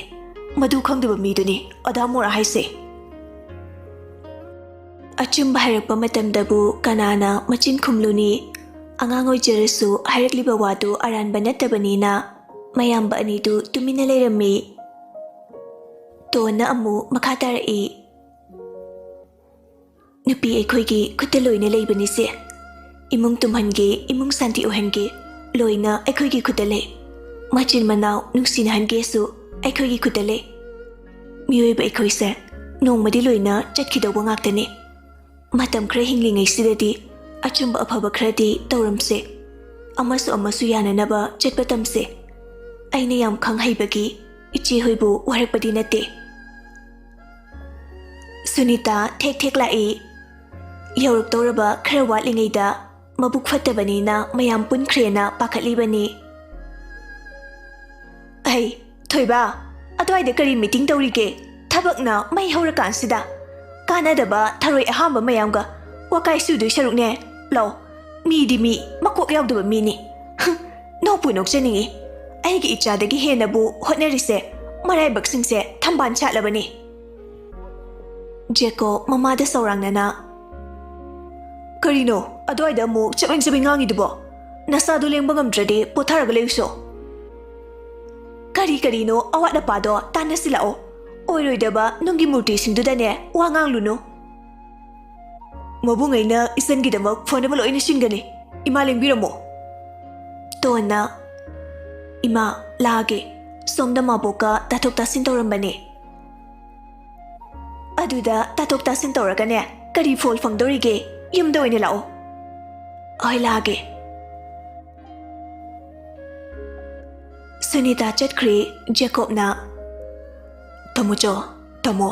ꯃꯗꯨ ꯈꯪꯗꯕ ꯃꯤꯗꯨꯅꯤ ꯑꯗꯥ ꯃꯣꯔꯥ ꯍꯥꯏꯁꯦ꯫" ꯑꯆꯨꯝꯕ ꯍꯥꯏꯔꯛꯄ ꯃꯇꯝꯗꯕꯨ ꯀꯅꯥꯅ ꯃꯆꯤꯟ ꯈꯨꯝꯂꯨꯅꯤ? ꯑꯉꯥꯡ ꯑꯣꯏꯖꯔꯁꯨ ꯍꯥꯏꯔꯛꯂꯤꯕ ꯋꯥꯗꯨ ꯑꯔꯥꯟꯕ ꯅꯠꯇꯕꯅꯤꯅ ꯃꯌꯥꯝꯕ ꯑꯅꯤꯗꯨ ꯇꯨꯃꯤꯟꯅ ꯂꯩꯔꯝꯃꯤ꯫ ꯇꯣꯟꯅ ꯑꯃꯨꯛ ꯃꯈꯥ ꯇꯥꯔꯛꯏ, "ꯅꯨꯄꯤ ꯑꯩꯈꯣꯏꯒꯤ ꯈꯨꯠꯇ ꯂꯣꯏꯅ ꯂꯩꯕꯅꯤꯁꯦ꯫ ꯏꯃꯨꯡ ꯇꯨꯝꯍꯟꯒꯦ, ꯏꯃꯨꯡ ꯁꯥꯟꯇꯤ ꯑꯣꯏꯍꯟꯒꯦ, ꯂꯣꯏꯅ ꯑꯩꯈꯣꯏꯒꯤ ꯈꯨꯠꯇ ꯂꯩ꯫ ꯃꯆꯤꯟ ꯃꯅꯥꯎ ꯅꯨꯡꯁꯤꯅꯍꯟꯒꯦꯁꯨ ꯑꯩꯈꯣꯏꯒꯤ ꯈꯨꯠꯇ ꯂꯩ꯫ ꯃꯤꯑꯣꯏꯕ ꯑꯩꯈꯣꯏꯁꯦ ꯅꯣꯡꯃꯗꯤ ꯂꯣꯏꯅ ꯆꯠꯈꯤꯗꯧꯕ ꯉꯥꯛꯇꯅꯤ꯫ ꯃꯇꯝ ꯈꯔ ꯍꯤꯡꯂꯤꯉꯩꯁꯤꯗꯗꯤ ꯑꯆꯨꯝꯕ ꯑꯐꯕ ꯈꯔꯗꯤ ꯇꯧꯔꯝꯁꯦ꯫ ꯑꯃꯁꯨ ꯑꯃꯁꯨ ꯌꯥꯅꯅꯕ ꯆꯠꯄ ꯇꯝꯁꯦ꯫ ꯑꯩꯅ ꯌꯥꯝ ꯈꯪ ꯍꯩꯕꯒꯤ ꯏꯆꯦ ꯍꯣꯏꯕꯨ ꯋꯥꯔꯛꯄꯗꯤ ꯅꯠꯇꯦ꯫" ꯁꯨꯅꯤꯇꯥ ꯊꯦꯛ ꯊꯦꯛ ꯂꯥꯛꯏ꯫ ꯌꯧꯔꯛꯇꯧꯔꯕ ꯈꯔ ꯋꯥꯠꯂꯤꯉꯩꯗ ꯃꯕꯨꯛ ꯐꯠꯇꯕꯅꯤꯅ ꯃꯌꯥꯝ ꯄꯨꯟꯈ꯭ꯔꯦꯅ ꯄꯥꯈꯠꯂꯤꯕꯅꯤ꯫ "ꯑꯩ, ꯊꯣꯏꯕ, ꯑꯗ꯭ꯋꯥꯏꯗ ꯀꯔꯤ ꯃꯤꯇꯤꯡ ꯇꯧꯔꯤꯒꯦ? ꯊꯕꯛꯅ ꯃꯩ ꯍꯧꯔꯀꯥꯟꯁꯤꯗ꯫ ꯀꯥꯟꯅꯗꯕ ꯊꯔꯣꯏ ꯑꯍꯥꯝꯕ ꯃꯌꯥꯝꯒ ꯋꯥꯀꯥꯏ ꯁꯨꯗꯣꯏ ꯁꯔꯨꯛꯅꯦ꯫ ꯂꯥꯎ, ꯃꯤꯗꯤ ꯃꯤ, ꯃꯀꯣꯛ ꯌꯥꯎꯗꯕ ꯃꯤꯅꯤ꯫ ꯍꯨꯝ, ꯅꯣꯛꯄꯨ ꯅꯣꯛꯆꯅꯤꯡꯉꯤ꯫ ꯑꯩꯒꯤ ꯏꯆꯥꯗꯒꯤ ꯍꯦꯟꯅꯕꯨ ꯍꯣꯠꯅꯔꯤꯁꯦ ꯃꯔꯥꯏꯕꯛꯁꯤꯡꯁꯦ ꯊꯝꯕꯥꯜ ꯁꯥꯠꯂꯕꯅꯤ꯫" ꯖꯦꯀꯣꯕ ꯃꯃꯥꯗ ꯁꯧꯔꯥꯡꯅꯅ, "ꯀꯔꯤꯅꯣ ꯑꯗꯨꯋꯥꯏꯗ ꯑꯃꯨꯛ ꯆꯕꯦꯡ ꯆꯕꯦꯡ ꯉꯥꯡꯉꯤꯗꯨꯕꯣ? ꯅꯁꯥꯗꯨ ꯂꯦꯡꯕ ꯉꯝꯗ꯭ꯔꯗꯤ ꯄꯣꯊꯥꯔꯒ ꯂꯩꯌꯨꯁꯣ꯫ ꯀꯔꯤ ꯀꯔꯤꯅꯣ ꯑꯋꯥꯠ ꯑꯄꯥꯗꯣ ꯇꯥꯟꯅꯁꯤ ꯂꯥꯛꯑꯣ꯫ ꯑꯣꯏꯔꯣꯏꯗꯕ ꯅꯨꯡꯒꯤ ꯃꯨꯔꯇꯤꯁꯤꯡꯗꯨꯗꯅꯦ ꯋꯥ ꯉꯥꯡꯂꯨꯅꯨ꯫" "ꯃꯕꯨꯡ, ꯑꯩꯅ ꯏꯆꯟꯒꯤꯗꯃꯛ ꯐꯅꯕ ꯂꯣꯏꯅ ꯁꯤꯟꯒꯅꯤ꯫ ꯏꯃꯥ ꯂꯦꯡꯕꯤꯔꯝꯃꯣ꯫" ꯇꯣꯟꯅ, "ꯏꯃꯥ, ꯂꯥꯛꯑꯒꯦ꯫ ꯁꯣꯝꯗ ꯃꯥꯕꯣꯛꯀ ꯇꯥꯊꯣꯛ ꯇꯥꯁꯤꯟ ꯇꯧꯔꯝꯕꯅꯦ꯫" "ꯑꯗꯨꯗ ꯇꯥꯊꯣꯛ ꯇꯥꯁꯤꯟ ꯇꯧꯔꯒꯅꯦ ꯀꯔꯤ ꯐꯣꯜ ꯐꯪꯗꯧꯔꯤꯒꯦ? ꯌꯨꯝꯗ ꯑꯣꯏꯅ ꯂꯥꯛꯑꯣ꯫" "ꯍꯣꯏ, ꯂꯥꯛꯑꯒꯦ꯫" ꯁꯨꯅꯤꯇꯥ ꯆꯠꯈ꯭ꯔꯦ꯫ ꯖꯦꯀꯣꯕꯅ, "ꯇꯥꯃꯣꯆꯧ, ꯇꯥꯃꯣ,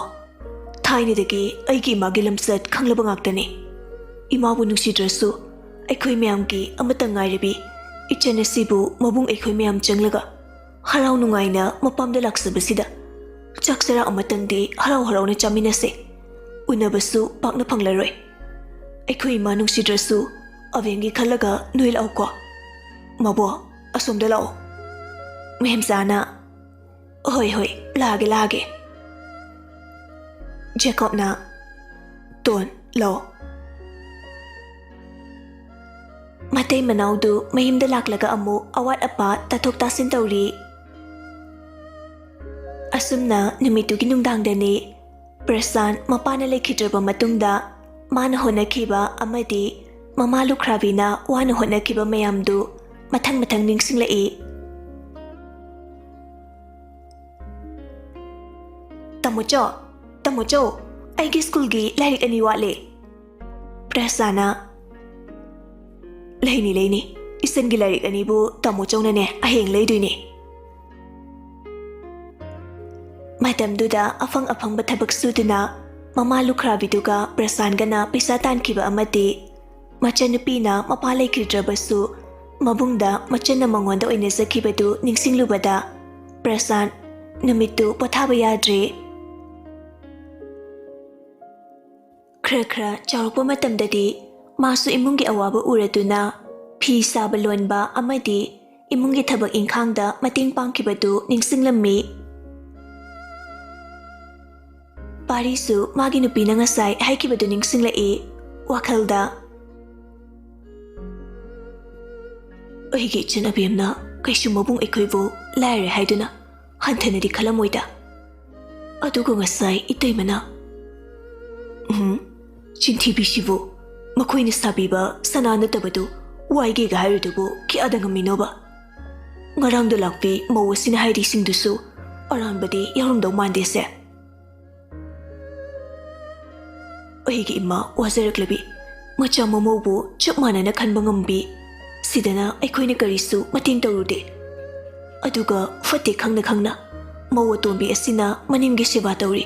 ꯊꯥꯏꯅꯗꯒꯤ ꯑꯩꯒꯤ ꯏꯃꯥꯒꯤ ꯂꯝꯆꯠ ꯈꯪꯂꯕ ꯉꯥꯛꯇꯅꯤ꯫ ꯏꯃꯥꯕꯨ ꯅꯨꯡꯁꯤꯗ꯭ꯔꯁꯨ ꯑꯩꯈꯣꯏ ꯃꯌꯥꯝꯒꯤ ꯑꯃꯠꯇ ꯉꯥꯏꯔꯕꯤ ꯏꯆꯟ ꯑꯁꯤꯕꯨ ꯃꯕꯨꯡ ꯑꯩꯈꯣꯏ ꯃꯌꯥꯝ ꯆꯪꯂꯒ ꯍꯔꯥꯎ ꯅꯨꯡꯉꯥꯏꯅ ꯃꯄꯥꯝꯗ ꯂꯥꯛꯆꯕꯁꯤꯗ ꯆꯥꯛ ꯆꯔꯥ ꯑꯃꯇꯪꯗꯤ ꯍꯔꯥꯎ ꯍꯔꯥꯎꯅ ꯆꯥꯃꯤꯟꯅꯁꯦ꯫ ꯎꯅꯕꯁꯨ ꯄꯥꯛꯅ ꯐꯪꯂꯔꯣꯏ꯫ ꯑꯩꯈꯣꯏ ꯏꯃꯥ ꯅꯨꯡꯁꯤꯗ꯭ꯔꯁꯨ ꯑꯕꯦꯝꯒꯤ ꯈꯜꯂꯒ ꯅꯣꯏ ꯂꯥꯛꯎꯀꯣ꯫ ꯃꯕꯣꯛ, ꯑꯁꯣꯝꯗ ꯂꯥꯛꯑꯣ꯫" ꯃꯦꯝꯆꯥꯅ, "ꯍꯣꯏ, ꯍꯣꯏ, ꯂꯥꯛꯑꯒꯦ, ꯂꯥꯛꯑꯒꯦ꯫" ꯖꯦꯀꯣꯕꯅ, "ꯇꯣꯟ, ꯂꯥꯛꯑꯣ꯫" ꯃꯇꯩ ꯃꯅꯥꯎꯗꯨ ꯃꯌꯨꯝꯗ ꯂꯥꯛꯂꯒ ꯑꯃꯨꯛ ꯑꯋꯥꯠ ꯑꯄꯥ ꯇꯥꯊꯣꯛ ꯇꯥꯁꯤꯟ ꯇꯧꯔꯤ꯫ ꯑꯁꯨꯝꯅ ꯅꯨꯃꯤꯠꯇꯨꯒꯤ ꯅꯨꯡꯗꯥꯡꯗꯅꯤ ꯄ꯭ꯔꯁꯥꯟ ꯃꯄꯥꯅ ꯂꯩꯈꯤꯗ꯭ꯔꯕ ꯃꯇꯨꯡꯗ ꯃꯥꯅ ꯍꯣꯠꯅꯈꯤꯕ ꯑꯃꯗꯤ ꯃꯃꯥ ꯂꯨꯈ꯭ꯔꯥꯕꯤꯅ ꯋꯥꯅ ꯍꯣꯠꯅꯈꯤꯕ ꯃꯌꯥꯝꯗꯨ ꯃꯊꯪ ꯃꯊꯪ ꯅꯤꯡꯁꯤꯡꯂꯛꯏ꯫ "ꯇꯥꯃꯣꯆꯧ, ꯇꯥꯃꯣꯆꯧ, ꯑꯩꯒꯤ ꯁ꯭ꯀꯨꯜꯒꯤ ꯂꯥꯏꯔꯤꯛ ꯑꯅꯤ ꯋꯥꯠꯂꯦ꯫" ꯄ꯭ꯔꯁꯥꯟꯅ, "ꯂꯩꯅꯤ, ꯂꯩꯅꯤ꯫ ꯏꯆꯟꯒꯤ ꯂꯥꯏꯔꯤꯛ ꯑꯅꯤꯕꯨ ꯇꯥꯃꯣꯆꯧꯅꯅꯦ ꯍꯌꯦꯡ ꯂꯩꯗꯣꯏꯅꯤ꯫" ꯃꯇꯝꯗꯨꯗ ꯑꯐꯪ ꯑꯐꯪꯕ ꯊꯕꯛ ꯁꯨꯗꯨꯅ ꯃꯃꯥ ꯂꯨꯈ꯭ꯔꯥꯕꯤꯗꯨꯒ ꯄ꯭ꯔꯁꯥꯟꯒꯅ ꯄꯩꯁꯥ ꯇꯥꯟꯈꯤꯕ ꯑꯃꯗꯤ ꯃꯆꯟꯅꯨꯄꯤꯅ ꯃꯄꯥ ꯂꯩꯈꯤꯗ꯭ꯔꯕꯁꯨ ꯃꯕꯨꯡꯗ ꯃꯆꯟꯅ ꯃꯉꯣꯟꯗ ꯑꯣꯏꯅꯖꯈꯤꯕꯗꯨ ꯅꯤꯡꯁꯤꯡꯂꯨꯕꯗ ꯄ꯭ꯔꯁꯥꯟ ꯅꯨꯃꯤꯠꯇꯨ ꯄꯣꯊꯥꯕ ꯌꯥꯗ꯭ꯔꯦ꯫ ꯈꯔ ꯈꯔ ꯆꯥꯎꯔꯛꯄ ꯃꯇꯝꯗꯗꯤ ꯃꯥꯁꯨ ꯏꯃꯨꯡꯒꯤ ꯑꯋꯥꯕ ꯎꯔꯗꯨꯅ ꯐꯤ ꯁꯥꯕ ꯂꯣꯟꯕ ꯑꯃꯗꯤ ꯏꯃꯨꯡꯒꯤ ꯊꯕꯛ ꯏꯪꯈꯥꯡꯗ ꯃꯇꯦꯡ ꯄꯥꯡꯈꯤꯕꯗꯨ ꯅꯤꯡꯁꯤꯡꯂꯝꯃꯤ꯫ ꯄꯥꯔꯤꯁꯨ ꯃꯥꯒꯤ ꯅꯨꯄꯤꯅ ꯉꯁꯥꯏ ꯍꯥꯏꯈꯤꯕꯗꯨ ꯅꯤꯡꯁꯤꯡꯂꯛꯏ ꯋꯥꯈꯜꯗ꯫ "ꯑꯩꯒꯤ ꯏꯆꯟ ꯑꯕꯦꯝꯅ ꯀꯩꯁꯨ ꯃꯕꯨꯡ ꯑꯩꯈꯣꯏꯕꯨ ꯂꯥꯏꯔꯦ ꯍꯥꯏꯗꯨꯅ ꯍꯟꯊꯅꯗꯤ ꯈꯜꯂꯝꯃꯣꯏꯗ꯫ ꯑꯗꯨꯒ ꯉꯁꯥꯏ ꯏꯇꯩꯃꯅ, ꯎꯝ, ꯆꯤꯟꯊꯤꯕꯤꯁꯤꯕꯨ, ꯃꯈꯣꯏꯅ ꯁꯥꯕꯤꯕ ꯁꯅꯥ ꯅꯠꯇꯕꯗꯨ ꯋꯥꯏꯒꯦꯒ ꯍꯥꯏꯔꯤꯗꯨꯕꯨ ꯀꯌꯥꯗ ꯉꯝꯃꯤꯅꯣꯕ? ꯉꯔꯥꯡꯗ ꯂꯥꯛꯄꯤ ꯃꯧ ꯑꯁꯤꯅ ꯍꯥꯏꯔꯤꯁꯤꯡꯗꯨꯁꯨ ꯑꯔꯥꯟꯕꯗꯤ ꯌꯥꯎꯔꯝꯗꯧ ꯃꯥꯟꯗꯦꯁꯦ꯫" ꯑꯩꯒꯤ ꯏꯃꯥ ꯋꯥꯖꯔꯛꯂꯕꯤ, ꯃꯆꯥ ꯃꯃꯧꯕꯨ ꯆꯞ ꯃꯥꯟꯅꯅ ꯈꯟꯕ ꯉꯝꯕꯤ, ꯁꯤꯗꯅ ꯑꯩꯈꯣꯏꯅ ꯀꯔꯤꯁꯨ ꯃꯇꯦꯡ ꯇꯧꯔꯨꯗꯦ꯫ ꯑꯗꯨꯒ ꯐꯠꯇꯦ ꯈꯪꯅ ꯈꯪꯅ ꯃꯧ ꯑꯇꯣꯝꯕꯤ ꯑꯁꯤꯅ ꯃꯅꯦꯝꯒꯤ ꯁꯦꯕꯥ ꯇꯧꯔꯤ꯫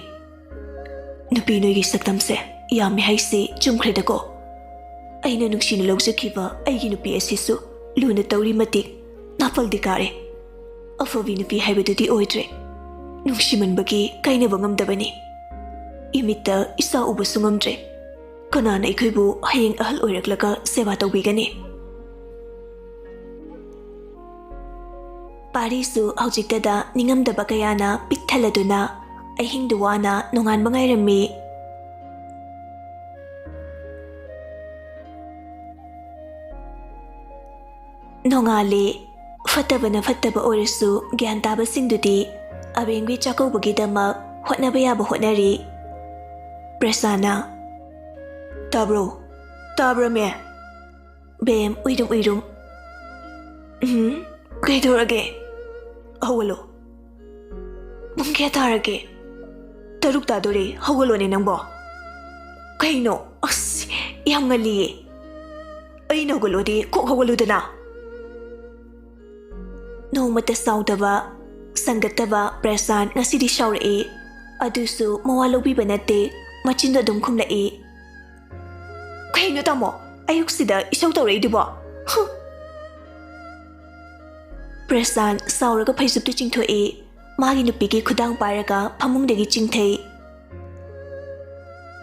ꯅꯨꯄꯤ ꯅꯣꯏꯒꯤ ꯁꯛꯇꯝꯁꯦ ꯌꯥꯝꯃꯦ ꯍꯥꯏꯁꯤ ꯆꯨꯝꯈ꯭ꯔꯦꯗꯀꯣ꯫ ꯑꯩꯅ ꯅꯨꯡꯁꯤꯅ ꯂꯧꯖꯈꯤꯕ ꯑꯩꯒꯤ ꯅꯨꯄꯤ ꯑꯁꯤꯁꯨ ꯂꯨꯅ ꯇꯧꯔꯤ ꯃꯇꯤꯛ ꯅꯥꯄꯜꯗꯤ ꯀꯥꯔꯦ꯫ ꯑꯐꯕꯤ ꯅꯨꯄꯤ ꯍꯥꯏꯕꯗꯨꯗꯤ ꯑꯣꯏꯗ꯭ꯔꯦ꯫ ꯅꯨꯡꯁꯤꯃꯟꯕꯒꯤ ꯀꯥꯏꯅꯕ ꯉꯝꯗꯕꯅꯤ꯫ ꯏꯃꯤꯠꯇ ꯏꯆꯥ ꯎꯕꯁꯨ ꯉꯝꯗ꯭ꯔꯦ꯫ ꯀꯅꯥꯅ ꯑꯩꯈꯣꯏꯕꯨ ꯍꯌꯦꯡ ꯑꯍꯜ ꯑꯣꯏꯔꯛꯂꯒ ꯁꯦꯕꯥ ꯇꯧꯕꯤꯒꯅꯤ? ꯄꯥꯔꯤꯁꯨ ꯍꯧꯖꯤꯛꯇꯗ ꯅꯤꯡꯉꯝꯗꯕ ꯀꯌꯥꯅ ꯄꯤꯛ ꯊꯜꯂꯗꯨꯅ ꯑꯍꯤꯡꯗꯨ ꯋꯥꯅ ꯅꯣꯡꯉꯥꯟꯕ ꯉꯥꯏꯔꯝꯃꯤ꯫ ꯅꯣꯡꯉꯥꯜꯂꯦ꯫ ꯐꯠꯇꯕꯅ ꯐꯠꯇꯕ ꯑꯣꯏꯔꯁꯨ ꯒ꯭ꯌꯥꯟ ꯇꯥꯕꯁꯤꯡꯗꯨꯗꯤ ꯑꯕꯦꯝꯒꯤ ꯆꯥꯛꯀꯧꯕꯒꯤꯗꯃꯛ ꯍꯣꯠꯅꯕ ꯌꯥꯕ ꯍꯣꯠꯅꯔꯤ꯫ ꯄ꯭ꯔꯦꯁꯥꯟꯅ, "ꯇꯥꯕ꯭ꯔꯣ? ꯇꯥꯕ꯭ꯔꯃꯦ?" ꯕꯦꯝ ꯎꯏꯔꯨꯝ ꯎꯏꯔꯨꯝ, "ꯎꯝ, ꯀꯩꯗꯧꯔꯒꯦ? ꯍꯧꯒꯠꯂꯣ꯫ ꯄꯨꯡ ꯀꯌꯥ ꯇꯥꯔꯒꯦ? ꯇꯔꯨꯛ ꯇꯥꯗꯣꯔꯦ, ꯍꯧꯒꯠꯂꯣꯅꯦ ꯅꯪꯕꯣ꯫ ꯀꯩꯅꯣ? ꯑꯁ, ꯌꯥꯝ ꯉꯜꯂꯤꯌꯦ꯫ ꯑꯩꯅ ꯍꯧꯒꯠꯂꯣꯗꯤ ꯀꯣꯛ ꯍꯧꯒꯠꯂꯨꯗꯅ꯫" ꯅꯣꯡꯃꯇ ꯁꯥꯎꯗꯕ, ꯁꯪꯒꯠꯇꯕ ꯄ꯭ꯔꯦꯁꯥꯟ ꯉꯁꯤꯗꯤ ꯁꯥꯎꯔꯛꯏ꯫ ꯑꯗꯨꯁꯨ ꯃꯋꯥ ꯂꯧꯕꯤꯕ ꯅꯠꯇꯦ, ꯃꯆꯤꯟꯗꯣ ꯑꯗꯨꯝ ꯈꯨꯝꯂꯛꯏ꯫ "ꯀꯩꯅꯣ ꯇꯥꯃꯣ, ꯑꯌꯨꯛꯁꯤꯗ ꯏꯁꯧ ꯇꯧꯔꯛꯏꯗꯨꯕꯣ? ꯍꯨ!" ꯄ꯭ꯔꯦꯁꯥꯟ ꯁꯥꯎꯔꯒ ꯐꯩꯖꯨꯞꯇꯨ ꯆꯤꯡꯊꯣꯛꯏ꯫ ꯃꯥꯒꯤ ꯅꯨꯄꯤꯒꯤ ꯈꯨꯗꯥꯡ ꯄꯥꯏꯔꯒ ꯐꯃꯨꯡꯗꯒꯤ ꯆꯤꯡꯊꯩ꯫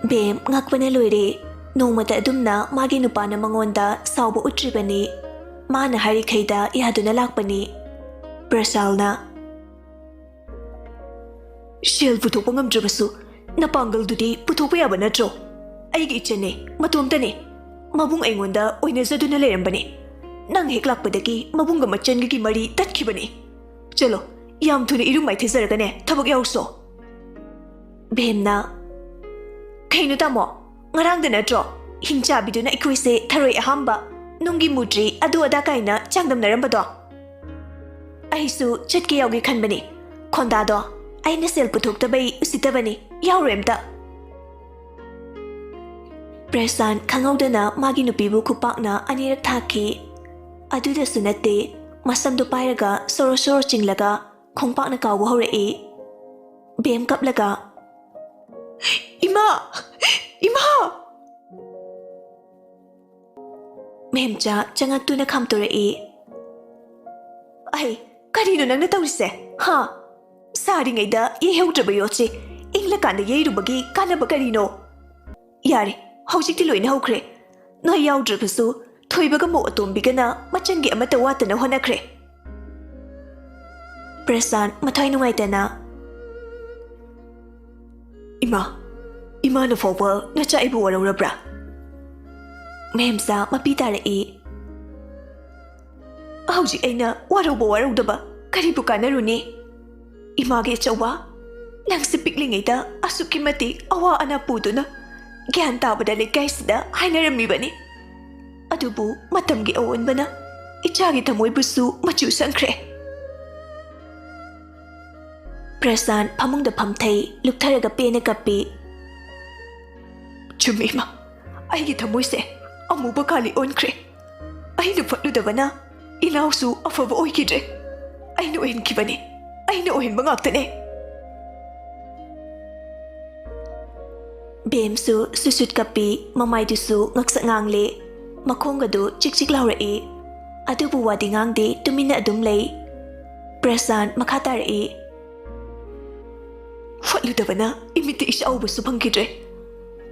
ꯕꯦꯝ ꯉꯛꯄꯅ ꯂꯣꯏꯔꯦ꯫ ꯅꯣꯡꯃꯇ ꯑꯗꯨꯝꯅ ꯃꯥꯒꯤ ꯅꯨꯄꯥꯅ ꯃꯉꯣꯟꯗ ꯁꯥꯎꯕ ꯎꯠꯇ꯭ꯔꯤꯕꯅꯤ꯫ ꯃꯥꯅ ꯍꯥꯏꯔꯤꯈꯩꯗ ꯌꯥꯗꯨꯅ ꯂꯥꯛꯄꯅꯤ꯫ ꯄ꯭ꯔꯦꯁꯥꯟꯅ, "ꯁꯦꯜ ꯄꯨꯊꯣꯛꯄ ꯉꯝꯗ꯭ꯔꯕꯁꯨ ꯅꯄꯥꯡꯒꯜꯗꯨꯗꯤ ꯄꯨꯊꯣꯛꯄ ꯌꯥꯕ ꯅꯠꯇ꯭ꯔꯣ? ꯑꯩꯒꯤ ꯏꯆꯟꯅꯦ, ꯃꯇꯣꯝꯇꯅꯦ꯫ ꯃꯕꯨꯡ ꯑꯩꯉꯣꯟꯗ ꯑꯣꯏꯅꯖꯗꯨꯅ ꯂꯩꯔꯝꯕꯅꯦ꯫ ꯅꯪ ꯍꯦꯛ ꯂꯥꯛꯄꯗꯒꯤ ꯃꯕꯨꯡꯒ ꯃꯆꯟꯒꯒꯤ ꯃꯔꯤ ꯇꯠꯈꯤꯕꯅꯦ꯫ ꯆꯠꯂꯣ, ꯌꯥꯝ ꯊꯨꯅ ꯏꯔꯨ ꯃꯥꯏꯊꯖꯔꯒꯅꯦ ꯊꯕꯛ ꯌꯥꯎꯁꯣ꯫" ꯕꯦꯝꯅ, "ꯀꯩꯅꯣ ꯇꯥꯃꯣ, ꯉꯔꯥꯡꯗ ꯅꯠꯇ꯭ꯔꯣ ꯍꯤꯡꯆꯥꯕꯤꯗꯨꯅ ꯑꯩꯈꯣꯏꯁꯦ ꯊꯔꯣꯏ ꯑꯍꯥꯝꯕ, ꯅꯨꯡꯒꯤ ꯃꯨꯇ꯭ꯔꯤ, ꯑꯗꯨ ꯑꯗꯥ ꯀꯥꯏꯅ ꯆꯥꯡꯗꯝꯅꯔꯝꯕꯗꯣ? ꯑꯩꯁꯨ ꯆꯠꯀꯦ ꯌꯥꯎꯒꯦ ꯈꯟꯕꯅꯤ꯫ ꯈꯣꯟꯗꯥꯗꯣ ꯑꯩꯅ ꯁꯦꯜ ꯄꯨꯊꯣꯛꯇꯕꯩ ꯎꯁꯤꯠꯇꯕꯅꯤ, ꯌꯥꯎꯔꯣꯏ ꯑꯝꯇ꯫" ꯄ꯭ꯔꯦꯁꯥꯟ ꯈꯪꯍꯧꯗꯅ ꯃꯥꯒꯤ ꯅꯨꯄꯤꯕꯨ ꯈꯨꯄꯥꯛꯅ ꯑꯅꯤꯔꯛ ꯊꯥꯈꯤ꯫ ꯑꯗꯨꯗꯁꯨ ꯅꯠꯇꯦ, ꯃꯁꯝꯗꯨ ꯄꯥꯏꯔꯒ ꯁꯣꯔꯣ ꯁꯣꯔꯣ ꯆꯤꯡꯂꯒ ꯈꯣꯡꯄꯥꯛꯅ ꯀꯥꯎꯕ ꯍꯧꯔꯛꯏ꯫ ꯕꯦꯝ ꯀꯞꯂꯒ, "ꯏꯃꯥ! ꯏꯃꯥ!" ꯃꯦꯝꯆꯥ ꯆꯉꯛꯇꯨꯅ ꯈꯥꯝꯇꯣꯔꯛꯏ꯫ "ꯑꯩ, ꯀꯔꯤꯅꯣ ꯅꯪꯅ ꯇꯧꯔꯤꯁꯦ? ꯍꯥ? ꯁꯥꯔꯤꯉꯩꯗ ꯌꯩꯍꯧꯗ꯭ꯔꯕ ꯌꯣꯠꯁꯤ ꯏꯪꯂꯀꯥꯟꯗ ꯌꯩꯔꯨꯕꯒꯤ ꯀꯥꯟꯅꯕ ꯀꯔꯤꯅꯣ? ꯌꯥꯔꯦ, ꯍꯧꯖꯤꯛꯇꯤ ꯂꯣꯏꯅ ꯍꯧꯈ꯭ꯔꯦ꯫ ꯅꯣꯏ ꯌꯥꯎꯗ꯭ꯔꯕꯁꯨ ꯊꯣꯏꯕꯒ ꯃꯧ ꯑꯇꯣꯝꯕꯤꯒꯅ ꯃꯆꯟꯒꯤ ꯑꯃꯠꯇ ꯋꯥꯠꯇꯅ ꯍꯣꯠꯅꯈ꯭ꯔꯦ꯫" ꯄ꯭ꯔꯦꯁꯥꯟ ꯃꯊ꯭ꯋꯥꯏ ꯅꯨꯡꯉꯥꯏꯇꯅ, "ꯏꯃꯥ, ꯏꯃꯥꯅ ꯐꯥꯎꯕ ꯅꯆꯥ ꯑꯩꯕꯨ ꯋꯥꯔꯧꯔꯕ꯭ꯔꯥ?" ꯃꯦꯝꯆꯥ ꯃꯄꯤ ꯇꯥꯔꯛꯏ꯫ ꯍꯧꯖꯤꯛ ꯑꯩꯅ ꯋꯥꯔꯧꯕ ꯋꯥꯔꯧꯗꯕ ꯀꯔꯤꯕꯨ ꯀꯥꯟꯅꯔꯨꯅꯤ? ꯏꯃꯥꯒꯤ ꯑꯆꯧꯕ, ꯅꯪꯁꯦ ꯄꯤꯛꯂꯤꯉꯩꯗ ꯑꯁꯨꯛꯀꯤ ꯃꯇꯤꯛ ꯑꯋꯥ ꯑꯅꯥ ꯄꯨꯗꯨꯅ ꯒ꯭ꯌꯥꯟ ꯇꯥꯕꯗ ꯂꯩꯀꯥꯏꯁꯤꯗ ꯍꯥꯏꯅꯔꯝꯃꯤꯕꯅꯤ꯫ ꯑꯗꯨꯕꯨ ꯃꯇꯝꯒꯤ ꯑꯑꯣꯟꯕꯅ ꯏꯆꯥꯒꯤ ꯊꯃꯣꯏꯕꯨꯁꯨ ꯃꯆꯨ ꯁꯪꯈ꯭ꯔꯦ꯫ ꯄ꯭ꯔꯁꯥꯟ ꯐꯃꯨꯡꯗ ꯐꯝꯊꯩ, ꯂꯨꯞꯊꯔꯒ ꯄꯦꯟꯅ ꯀꯞꯄꯤ꯫ ꯆꯨꯝꯃꯤ ꯏꯃꯥ, ꯑꯩꯒꯤ ꯊꯃꯣꯏꯁꯦ ꯑꯃꯨꯕ ꯀꯥꯂꯤ ꯑꯣꯟꯈ꯭ꯔꯦ꯫ ꯑꯩꯅ ꯐꯠꯂꯨꯗꯕꯅ ꯏꯅꯥꯎꯁꯨ ꯑꯐꯕ ꯑꯣꯏꯈꯤꯗ꯭ꯔꯦ꯫ ꯑꯩꯅ ꯑꯣꯏꯍꯟꯈꯤꯕꯅꯤ, ꯑꯩꯅ ꯑꯣꯏꯍꯟꯕ ꯉꯥꯛꯇꯅꯦ꯫ ꯕꯦꯝꯁꯨ ꯁꯨꯁꯨꯠ ꯀꯞꯄꯤ, ꯃꯃꯥꯏꯗꯨꯁꯨ ꯉꯛꯁꯛ ꯉꯥꯡꯂꯦ, ꯃꯈꯣꯡꯒꯗꯨ ꯆꯤꯛ ꯆꯤꯛ ꯂꯥꯎꯔꯛꯏ꯫ ꯑꯗꯨꯕꯨ ꯋꯥꯗꯤ ꯉꯥꯡꯗꯦ, ꯇꯨꯃꯤꯟꯅ ꯑꯗꯨꯝ ꯂꯩ꯫ ꯄ꯭ꯔꯁꯥꯟ ꯃꯈꯥ ꯇꯥꯔꯛꯏ꯫ ꯐꯠꯂꯨꯗꯕꯅ ꯏꯃꯤꯠꯇ ꯏꯆꯥ ꯎꯕꯁꯨ ꯐꯪꯈꯤꯗ꯭ꯔꯦ꯫